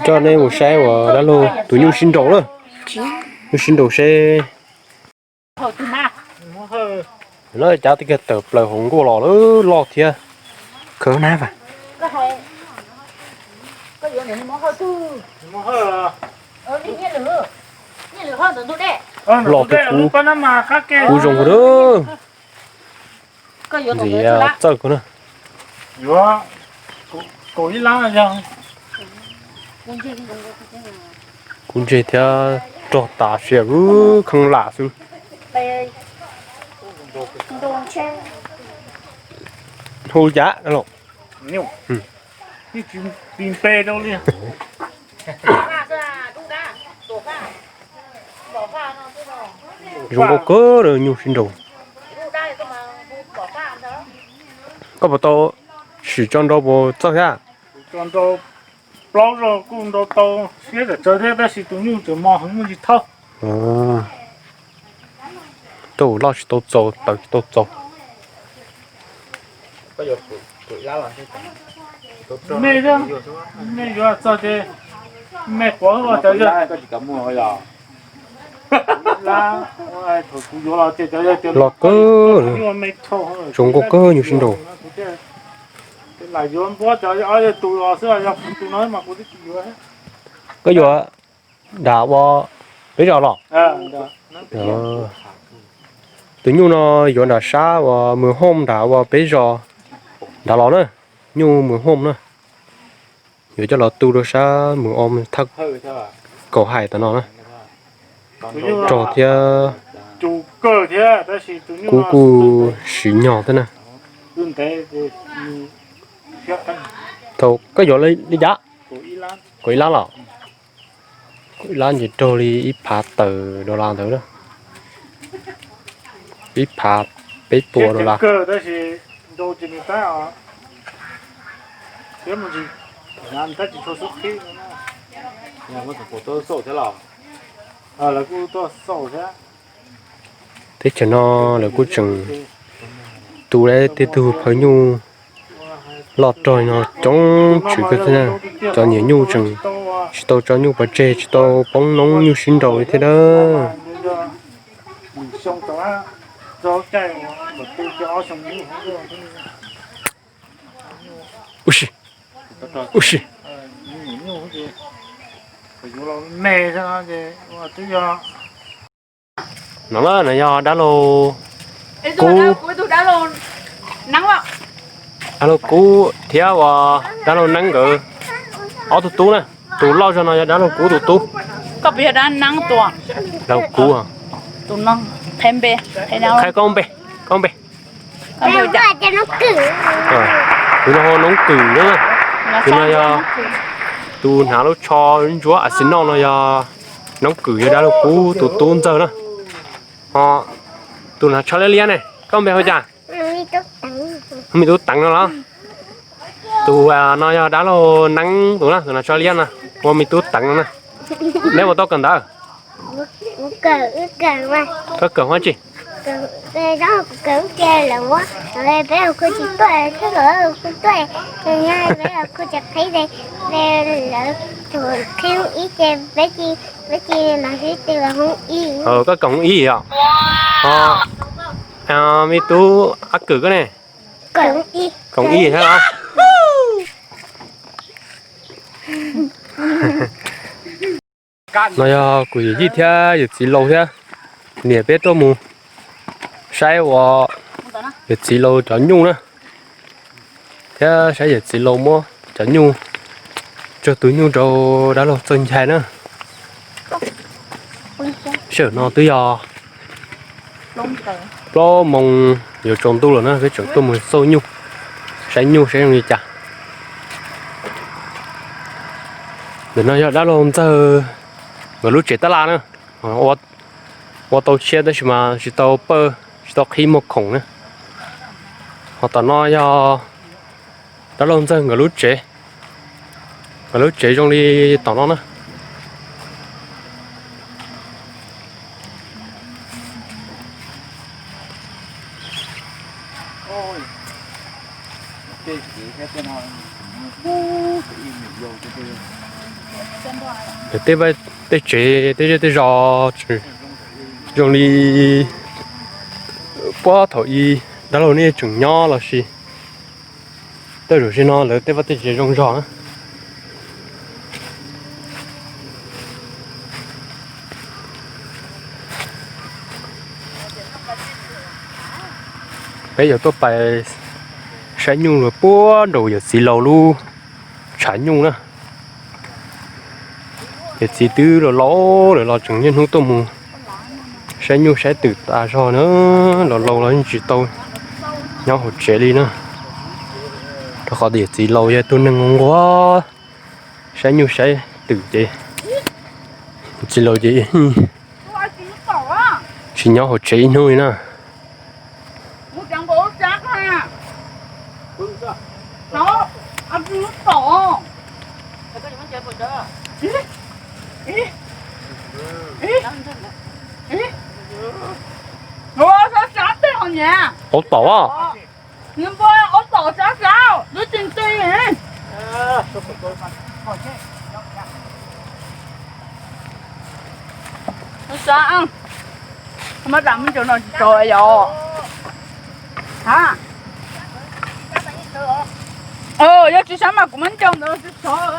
Coj nej mus saib uas dab laug tus nyuj sib nraus na. Nyuj sib nraus seb. Lawv cav tib kiag tawm plaws hauv nkuaj los lawm, loj thiab. Khawb nab vas. Loj thiab kub, kub zoo kawg na. Ntxiv txawj kawg na. Kub ntseg thiab rog tas siab, kheej lam xwb. Hu cas los? Zoo nkauj kawg nyuj sib nraus. Koj puas tau sim tso nrau puas txawj thiab? Plaub zaug kuj nrau tau siab zam tsawv thiab tab sis tus nyuj tseem mos heev muaj tsis thauj. Rau loj tsis tau txaus, tawv tsis tau txaus. Me, me yuav txog ces me quav ua cov yog. Los kawg, zoo nkauj kawg nyuj sib nraus. Koj yuav nram ua peb zos los? Tus nyuj no yuav nram sab uas Mws Hooj nram ua peb zos nrad los na. Nyuj Mws Hooj na. Yuav coj los tu rau sab Mws Hooj thaj kaum hais tom no na. Rog thiab kub kuj sim nyog thiab na. Thaum koj yuav li cas? Kaum ib lab los? Kaum ib lab ces raug li ib phav tawm dollar ntawd na. Ib phav peb puas dollar. Teb chaws no lawv kuj tseem tu tej tug phawj nyuj loj rog no coob tswv kawg thiab. Cov niam nyuj tseem tsis tau tso nyuj pov tseg, tsis tau poob noob, nyuj sib nraus li thiab na. Ua si, ua si. No na, no yog dab laug Kub, dab laug Kub thiab uas dab laug Neeb nkawd ob tug tub na. Tus loj zog no yog dab laug Kub tus tub. Dab laug Kub, qhia koj npe, koj npe. Tus no hu Noob Kwm na. Tus no yog tus hnav lub tsho ntsuab Arsenal no yog Noob Kwm, yog dab laug Kub tus tub ntxawg na. Ho tus hnav tsho liab liab ne, koj npe hu cas? Hu Me Tub Teev no los? Tus no yog dab laug Neeb tus na, tus hnav tsho liab no hu Me Tub Teev no na. Neb puas tau kawm ntawv? Koj kawm hov tsi? Koj kawm hoob ib os? Me tub Ab Kwm koj ne? Kawm ib thiab los? No yog kuv yawm yij thiab yawm txiv laus thiab, niam peb tuaj mus saib ua yawm txiv laus cov nyuj na, thiab saib yawm txiv laus muab cov nyuj, tsawg tus nyuj rau dab laug Txawj Nchai na. Sij hawm no twb yog plaub moo yuav tsaus ntuj lawm na, peb tseem tuaj mus xauj nyuj, saib nyuj saib zoo li cas. Ntawm no yog dab laug Ntxawg nkawd lub tsev tab laj na, ua tau tshiab tab sis mas tsis tau pawj tsis tau qhib muag khoom na. Ho tom no yog dab laug Ntxawg nkawd lub tsev, nkawd lub tsev zoo li tom no na. Tej tsev tej zej tej zos zoo li puag thaum ub dab laug nej tseem nyob los sis tej zaum zaum no lawv tej vaj tej tsev zoo zog na. Peb yuav tuaj pais saib nyuj los puag nraum yawm txiv laus lub tshav nyuj na. Yawm txiv twb los laus lawm los tseem niaj hnub tuaj mus saib nyuj saib twm tas zog na, los laus los yeej tsis tau nyob hauv tsev li na. Rau qhov tias yawm txiv laus yog tus neeg nquag saib nyuj saib twm ces yawm txiv laus ces tsis nyob hauv tsev ib hnub li na. Ua tom, ua tom. Nws npua ua tom sab sab lub tseem tw. Xav, muab dam muab ntsaws no tsis tsaug yom? Ha, yog tsis sab mas kuv muab ncau ntawd tsis tsaug.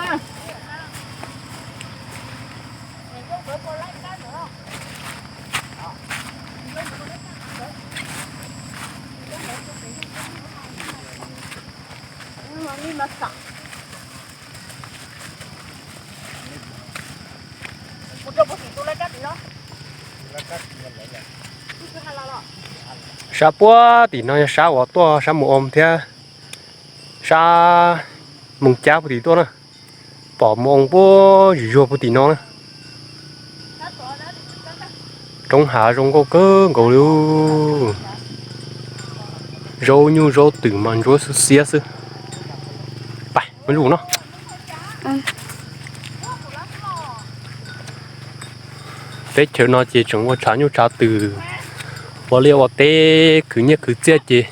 Sab puag tim no yog sab uas tuaj sab Mus Oo thiab sab Moos Cab puag tim tuaj na. Pom Mus Oo puag zim zuag puag tim no na. Roob hav zoo nkauj kawg nkaus li. Zaub nyuj zaub twm mas ntsuab xwb xiab xwb. Pais, muab lub no. Teb chaws no ces tseem ua tshav nyuj tshav twm, ua liaj ua teb, khwv nyiaj khwv txiaj ces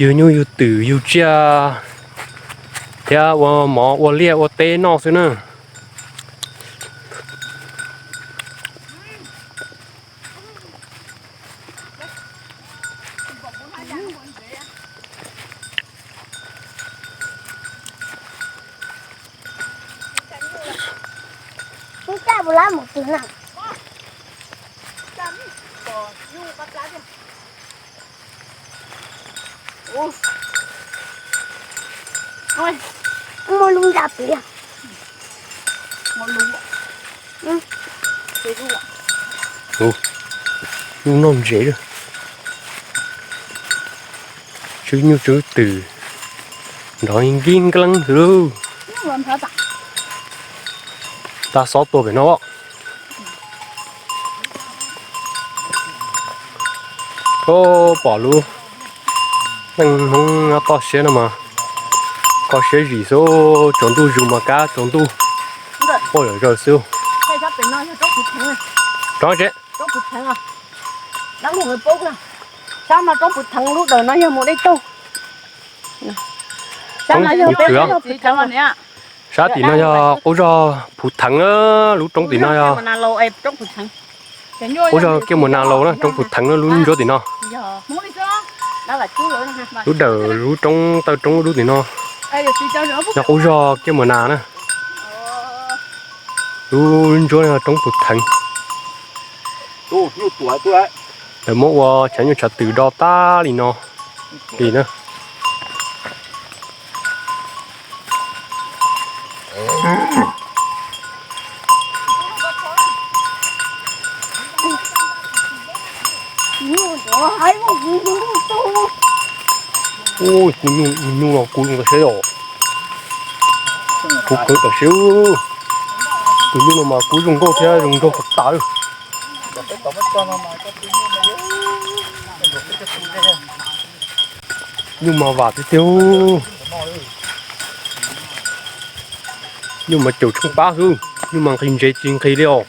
yug nyuj yug twm yug tsiaj thiab ua mov ua liaj ua teb noj xwb na. Muaj lub ntsa pem. Lub noj ntses, tswb nyuj tswb twm, nrov nkig nqeeb xwb lauj. Tab xob tuaj pem no. Pom lub neej Hmoob toj siab no mas kho siab zim xwb, tsaus ntuj zus mas kab tsaus ntuj, quaj zom zaws xwb. Rov tsev. Sab no roob Phuv Theev, lub dawm no yog mus dej taug. Sab tim no yog qub zog Phuv Theev, lub roob tim no yog qub zog Kiaj Mus Nas Laus na, roob Phuv Theev na, lub ntsuab tim no. Lub dawm lub roob taw roob lub tim no yog qub zog Kiaj Mus Nas na. Lub ntsuab yog roob Phuv Theev. Lawv muab ua tshav nyuj tshav twm do tag li no li na. Tus nyuj no kub zoo tam siab os. Kub kawg tam siab. Tus nyuj no mas kub zoo nkauj thiab zoo nraug tas tas li. Nyuj mas vam tiag tiag. Nyuj mas caum tsheej pab xwb, nyuj mas nqhis ntses tsis nqhis li os.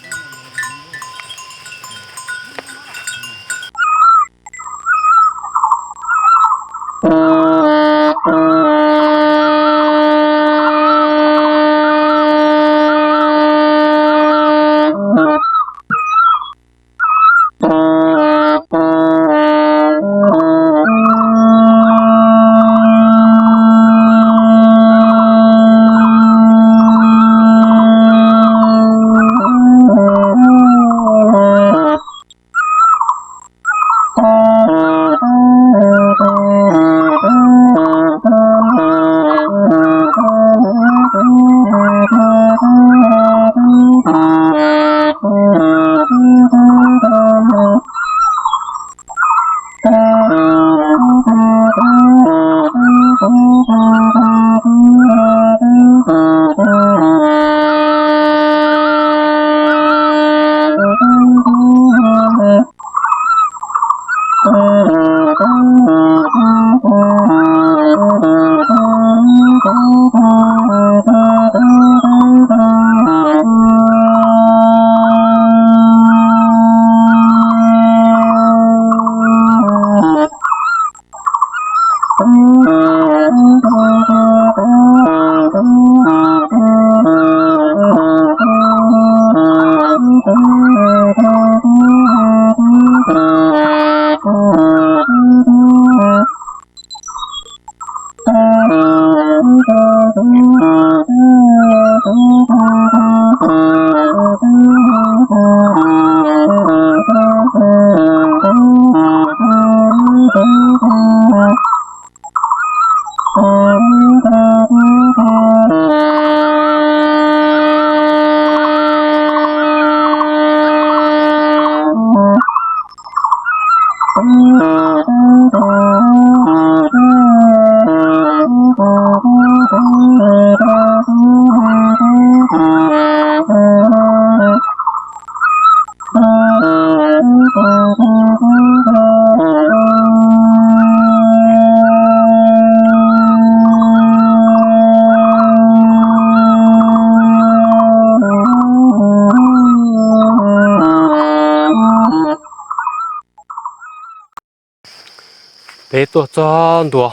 Peb tuaj txog ntua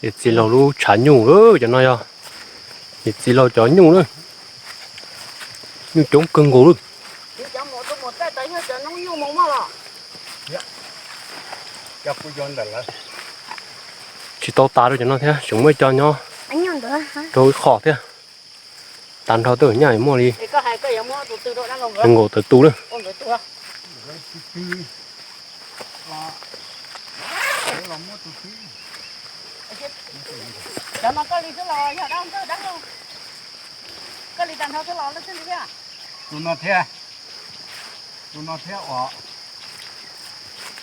yawm txiv laus lub tshav nyuj lawm. Cov no yog yawm txiv laus cov nyuj lawm. Nyuj coob kawg nkaus lawm. Tsis tau tas rau cov no thiab, tseem muaj ib co nyob rau ib qho thiab. Tag nrho tej nyuj muaj li nees nkaum tawm tus lawm. Tus no thiab, tus no thiab os.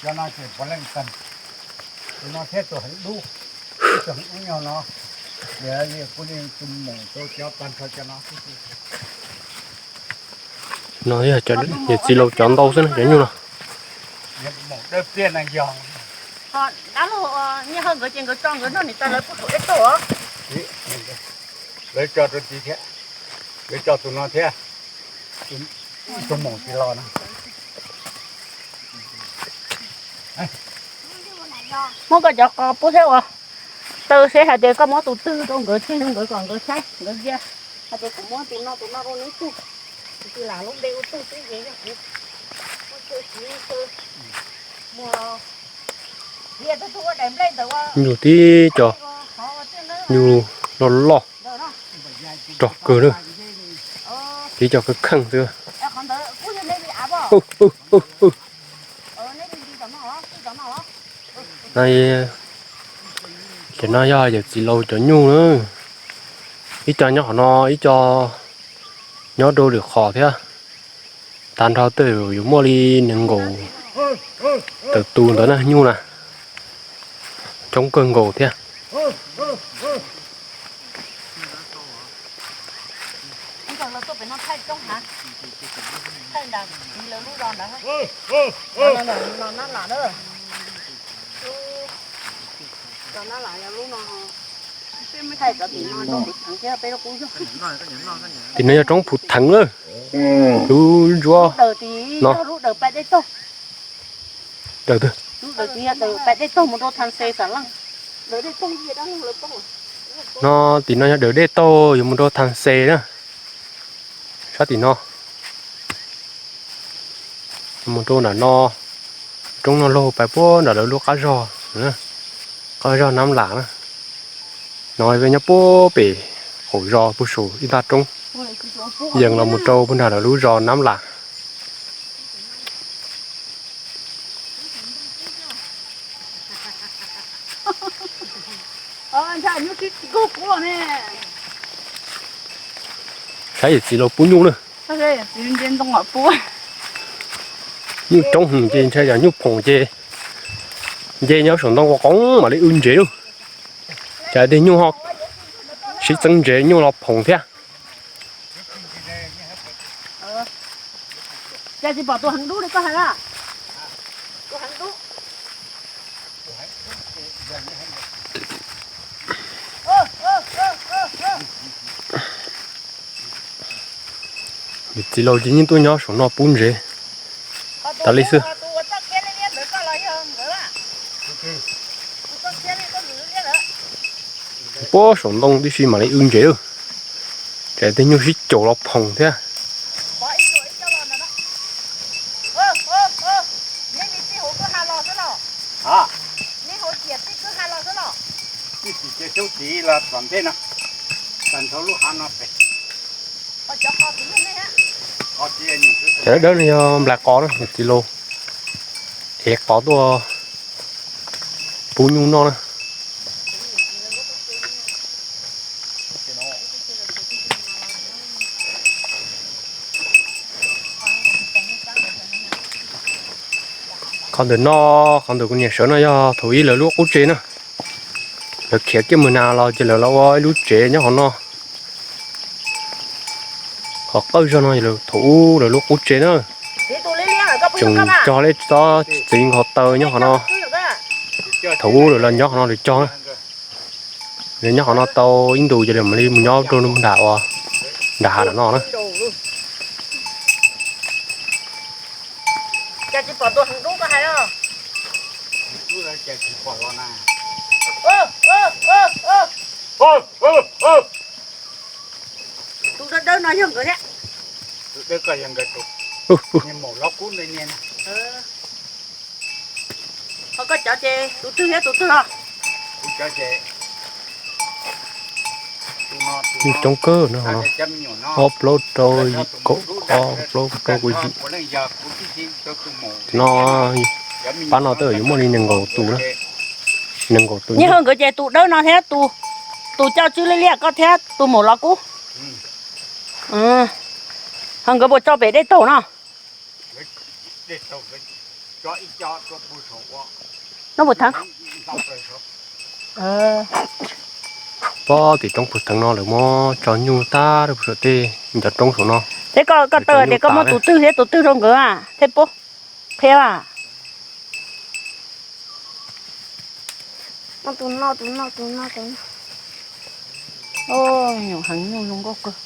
Cov no ces puav leej tag. Tus no thiab tus heev dub, tus heev dub nyob no. Kuv li tus maum rau cov tag nrho cov no. No yog yawm txiv laus cov ntau xwb na cov nyuj no. Maum dawb pliaj no yog. Dab laug Nyiaj Hawj nkawd ces nkawd tso nkawd noj niam tais lawv pub thaum eb tag os. Lawv tso rau tid thiab, lawv tso tus no thiab, tus maum tsis los no. Muab koj cov qos pub thiab ua, taw seb hais tias koj muab tus twg rau nkawd tseg rau nkawd kom nkawd saib nkawd cia. Hais tias kuv muab tus no tus no rau neb tug, kuv tsis lam lub npe ua tug xwb ces yog kuv muaj chaw siv chaw muag. Nyuj tib co, nyuj loj loj, rog kawg na, tib co kheej kheej xwb. No, cov no yog yawm txiv laus cov nyuj na. Ib co nyob qhov no, ib co nyob rau lwm qhov thiab. Tag nrho tej yuav muaj li nees nkaum tawm tus ntawd na nyuj na. Coob kawg nkaus thiab. Tim no yog roob Phuv Theev lawm. Lub ntsuab no. No tim no yog daws dej taug yuav mus rau Thaj Xes na. Sab tim no mus rau nram no, roob no laug pais puag nram lawv lub qab zog, qab zog Nab Lam na. No peb nyob puag pem qaum zos puag saum ib nta roob, yees los mus rau puag nram lawv lub zos Nab Lam. Saib yawm txiv laus pub nyuj na. Nyuj coob heev ces ntshai yog nyuj phoom ces nce nyob saum ntoo ua qoov mam li wb ntsev lawm. Cas tej nyuj ho sib txeeb ntsev nyuj los phoom thiab. Yawm txiv laus ces yeej tuaj nyob saum no pub ntsev tas li xwb. Puag saum ntoo tib si mam li wb ntsev lawm. Tsam tej nyuj sib caum los phoom thiab. Cov dawb dawb no yog nplais qos na, yawm txiv laus ev qos tuaj pub nyuj noj na. Qhov ntawm no, qhov ntawm kuv niam sawv no yog thaum ub lawv lub qub tsev na. Lawv khiav kiag mus nas los ces lawv los ua ib lub tsev nyob qhov no. Qhov qawj zog no yog thaum ub lawv lub qub tsev na. Tseem cog li tsob txiv nkaus taw nyob qhov no. Thaum ub lawv los nyob qhov no lawv cog. Lawv nyob qhov no tau ib ntus ces lawv mam li mus nyob rau nram ua, nram hav nram no na. Cas tsis pom tus heev dub koj hais os? Tus dawb dawb no yog nkawd thiab. Tus dawb koj yog nkawd tus, niag maum los kub ntawd niag. Ho koj cov ces tus twg thiab tus twg os? Kuv cov ces tus no, tus no, coob kawg no, cov me nyuam no, ob plaub rau yim kaum ob plaub rau kaum yim. Kuv leej yog kuv tib si rau tus maum no, pab no twb yuav muaj li nees nkaum tus na. Nees nkaum tus. Nyob hauv nkawd ces tus dawb no thiab tus, tus coj tswb liab liab koj thiab tus maum los kub. Ho nkawd puas tso pem dej taug no? No puas theev? Pob tim roob puas theev no lawv muab tso nyuj tag rau puag saum tej ncov roob saum no. Thiab koj taw tias koj muab tus twg thiab tus twg rau nkawd thiab puab qhia. Tus no, tus no, tus no, tus no. Nyuam heev, nyuj zoo nkauj kawg.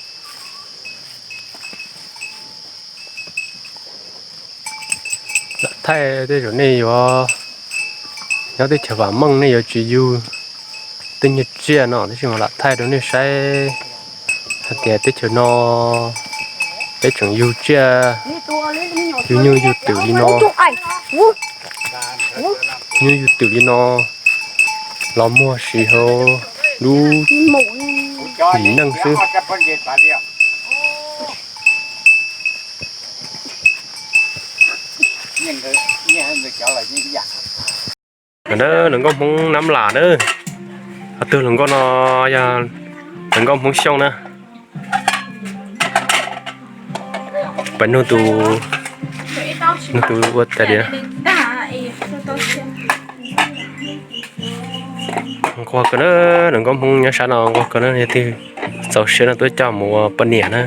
Lam thaij tej zaum nej yuav nyob teb chaws vam meej nej yuav tsis yug tej nyuag tsiaj no tab sis mas lam thaij rau nej saib hais tias teb chaws no peb tseem yug tsiaj, yug nyuj yug twm li no, nyuj yug twm li no los muag siv hauv lub yim neej xwb. Lawv nkauj Hmoob Nab Lam na, qhov twg hluas nkauj no yog hluas nkauj Hmoob Xyooj na. Pab nug tus, nug tus ua tais diav. Nquag kawg na, hluas nkauj Hmoob nyob sab no nquag kawg na, yog twg txaus siab no tuaj coj mus ua poj niam na.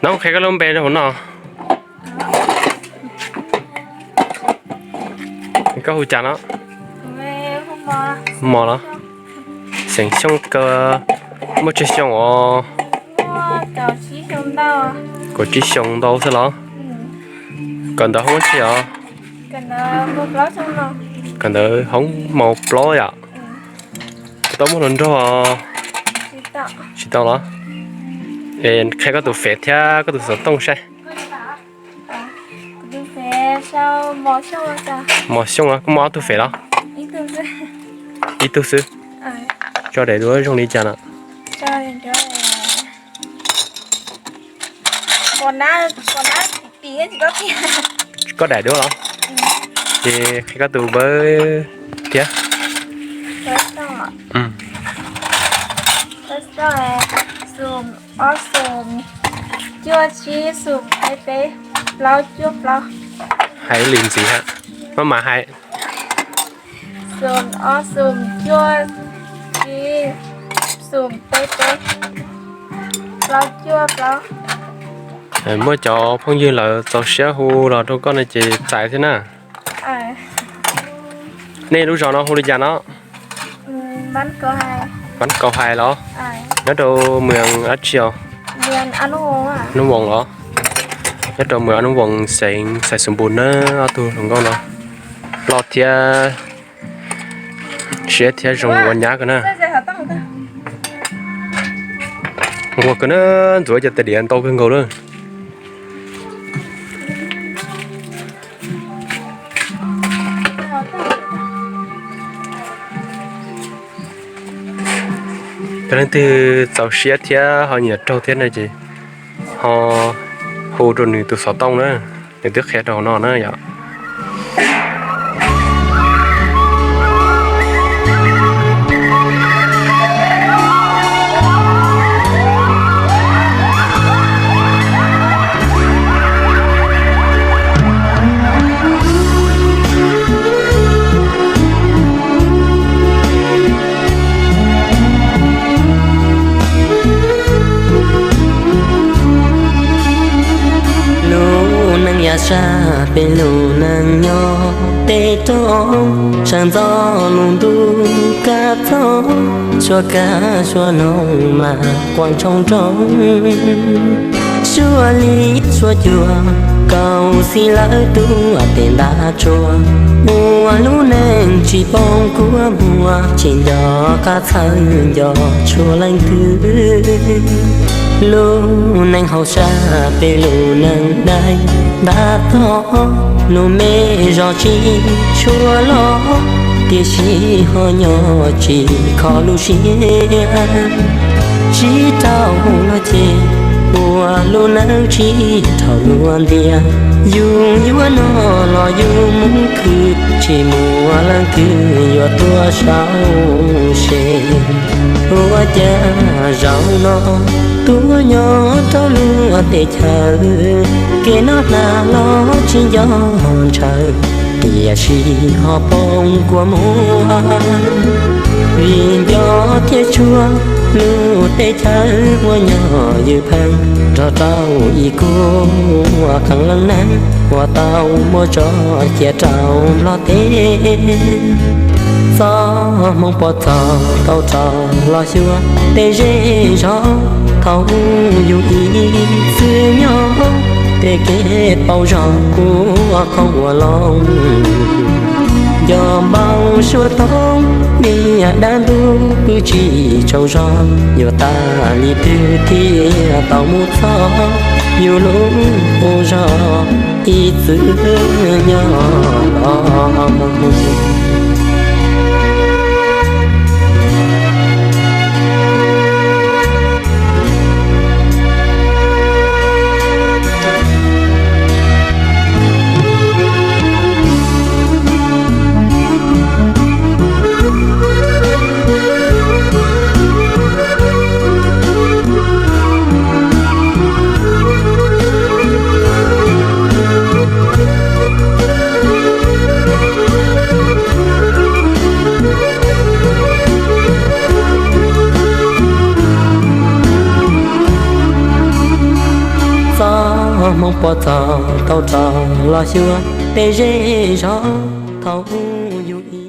No qhia koj lub npe rau hauv no. Koj hu cas no? Mos los? Xeem Xyooj, koj muaj tsawg xyoo os? Kaum tsib xyoo ntau xwb los? Kawm ntawv hoob tsi os? Kawm ntawv hoob mos plaub yom? Tau muaj hluas nraug os? Tsis tau los? Es qhia koj tus fem thiab koj tus xov tooj saib. Mos Xyooj, koj muaj ob tug fem los? Ib tug xwb. Tso daim duab zoo li cas no? Koj daim duab los? Ces qhia koj tus npawb thiab. Hais li ntxiv, maj mam hais. Xoom ob xoom cuaj tsib xoom peb peb plaub cuaj plaub. Muaj cov phooj ywg lawv txaus siab hu los rau koj no ces txais thiab na. Nej lub zos no hu li cas no? Pab Kaus Hais los? Nyob rau mws dab tsi os? Nub Voos los? Nyob rau mws Nub Voos xeev Xais Xoom Npus na, ob tug hluas nkauj no. Ploj thiab siab thiab zoo ua nyab kawg na. Nquag kawg na, ntxuav cov tais diav ntau kawg nkaus lawm. Yog leej twg txaus siab thiab ho nyiam raug thiab no ces ho hu rau nws tus xov tooj na, nws twb qhia rau hauv no na yom. Lub neej yav sab peb lub neej nyob tej rau sawv ntxov lub ntuj kab txob, suab kab suab noog mas quaj ntshoo nroo. Tsuas li suab cuag, kaum xis lawm tuaj tes ntav tsuag, ua lub neej tsis poob kua muag, tsis nco qab txhawj nco tshua leej twg. Lub neej hauv sab peb lub neej dai, ntav toj lub me zos tsis tshua loj, tiam sis ho nyob tsis kho lub siab. Tsis rau luag cem, ua lub neej tsis rau luag ntiag. Yus yuav noj los yus mus khwv, tsis muaj leej twg yuav tuaj sau se. Ua cas zaum no tuaj nyob rau luag teb chaws, kev noj hnav los tsis nco ntshaw, tiam sis ho poob kua muag. Vim nco thiab tshua lub teb chaws uas nyob ywj pheej, nrog rau ib khub qee leej neeg uas tau muab tso cia rau Nplog teb. Txoj hmoo pov txog tau rov los xyuas tej zej zos thaum yus ib txwm nyob, tej kev pauv zog kuj khoom ua loo. Nco npau suav thaum niaj dab ntub pw tsis tsaug zog, yuav tas li twg thiaj tau mus txog yus lub qub zog ib txwm nyob los. Txoj hmoo pov txog tau rov los xyuas tej zej zos thaum yus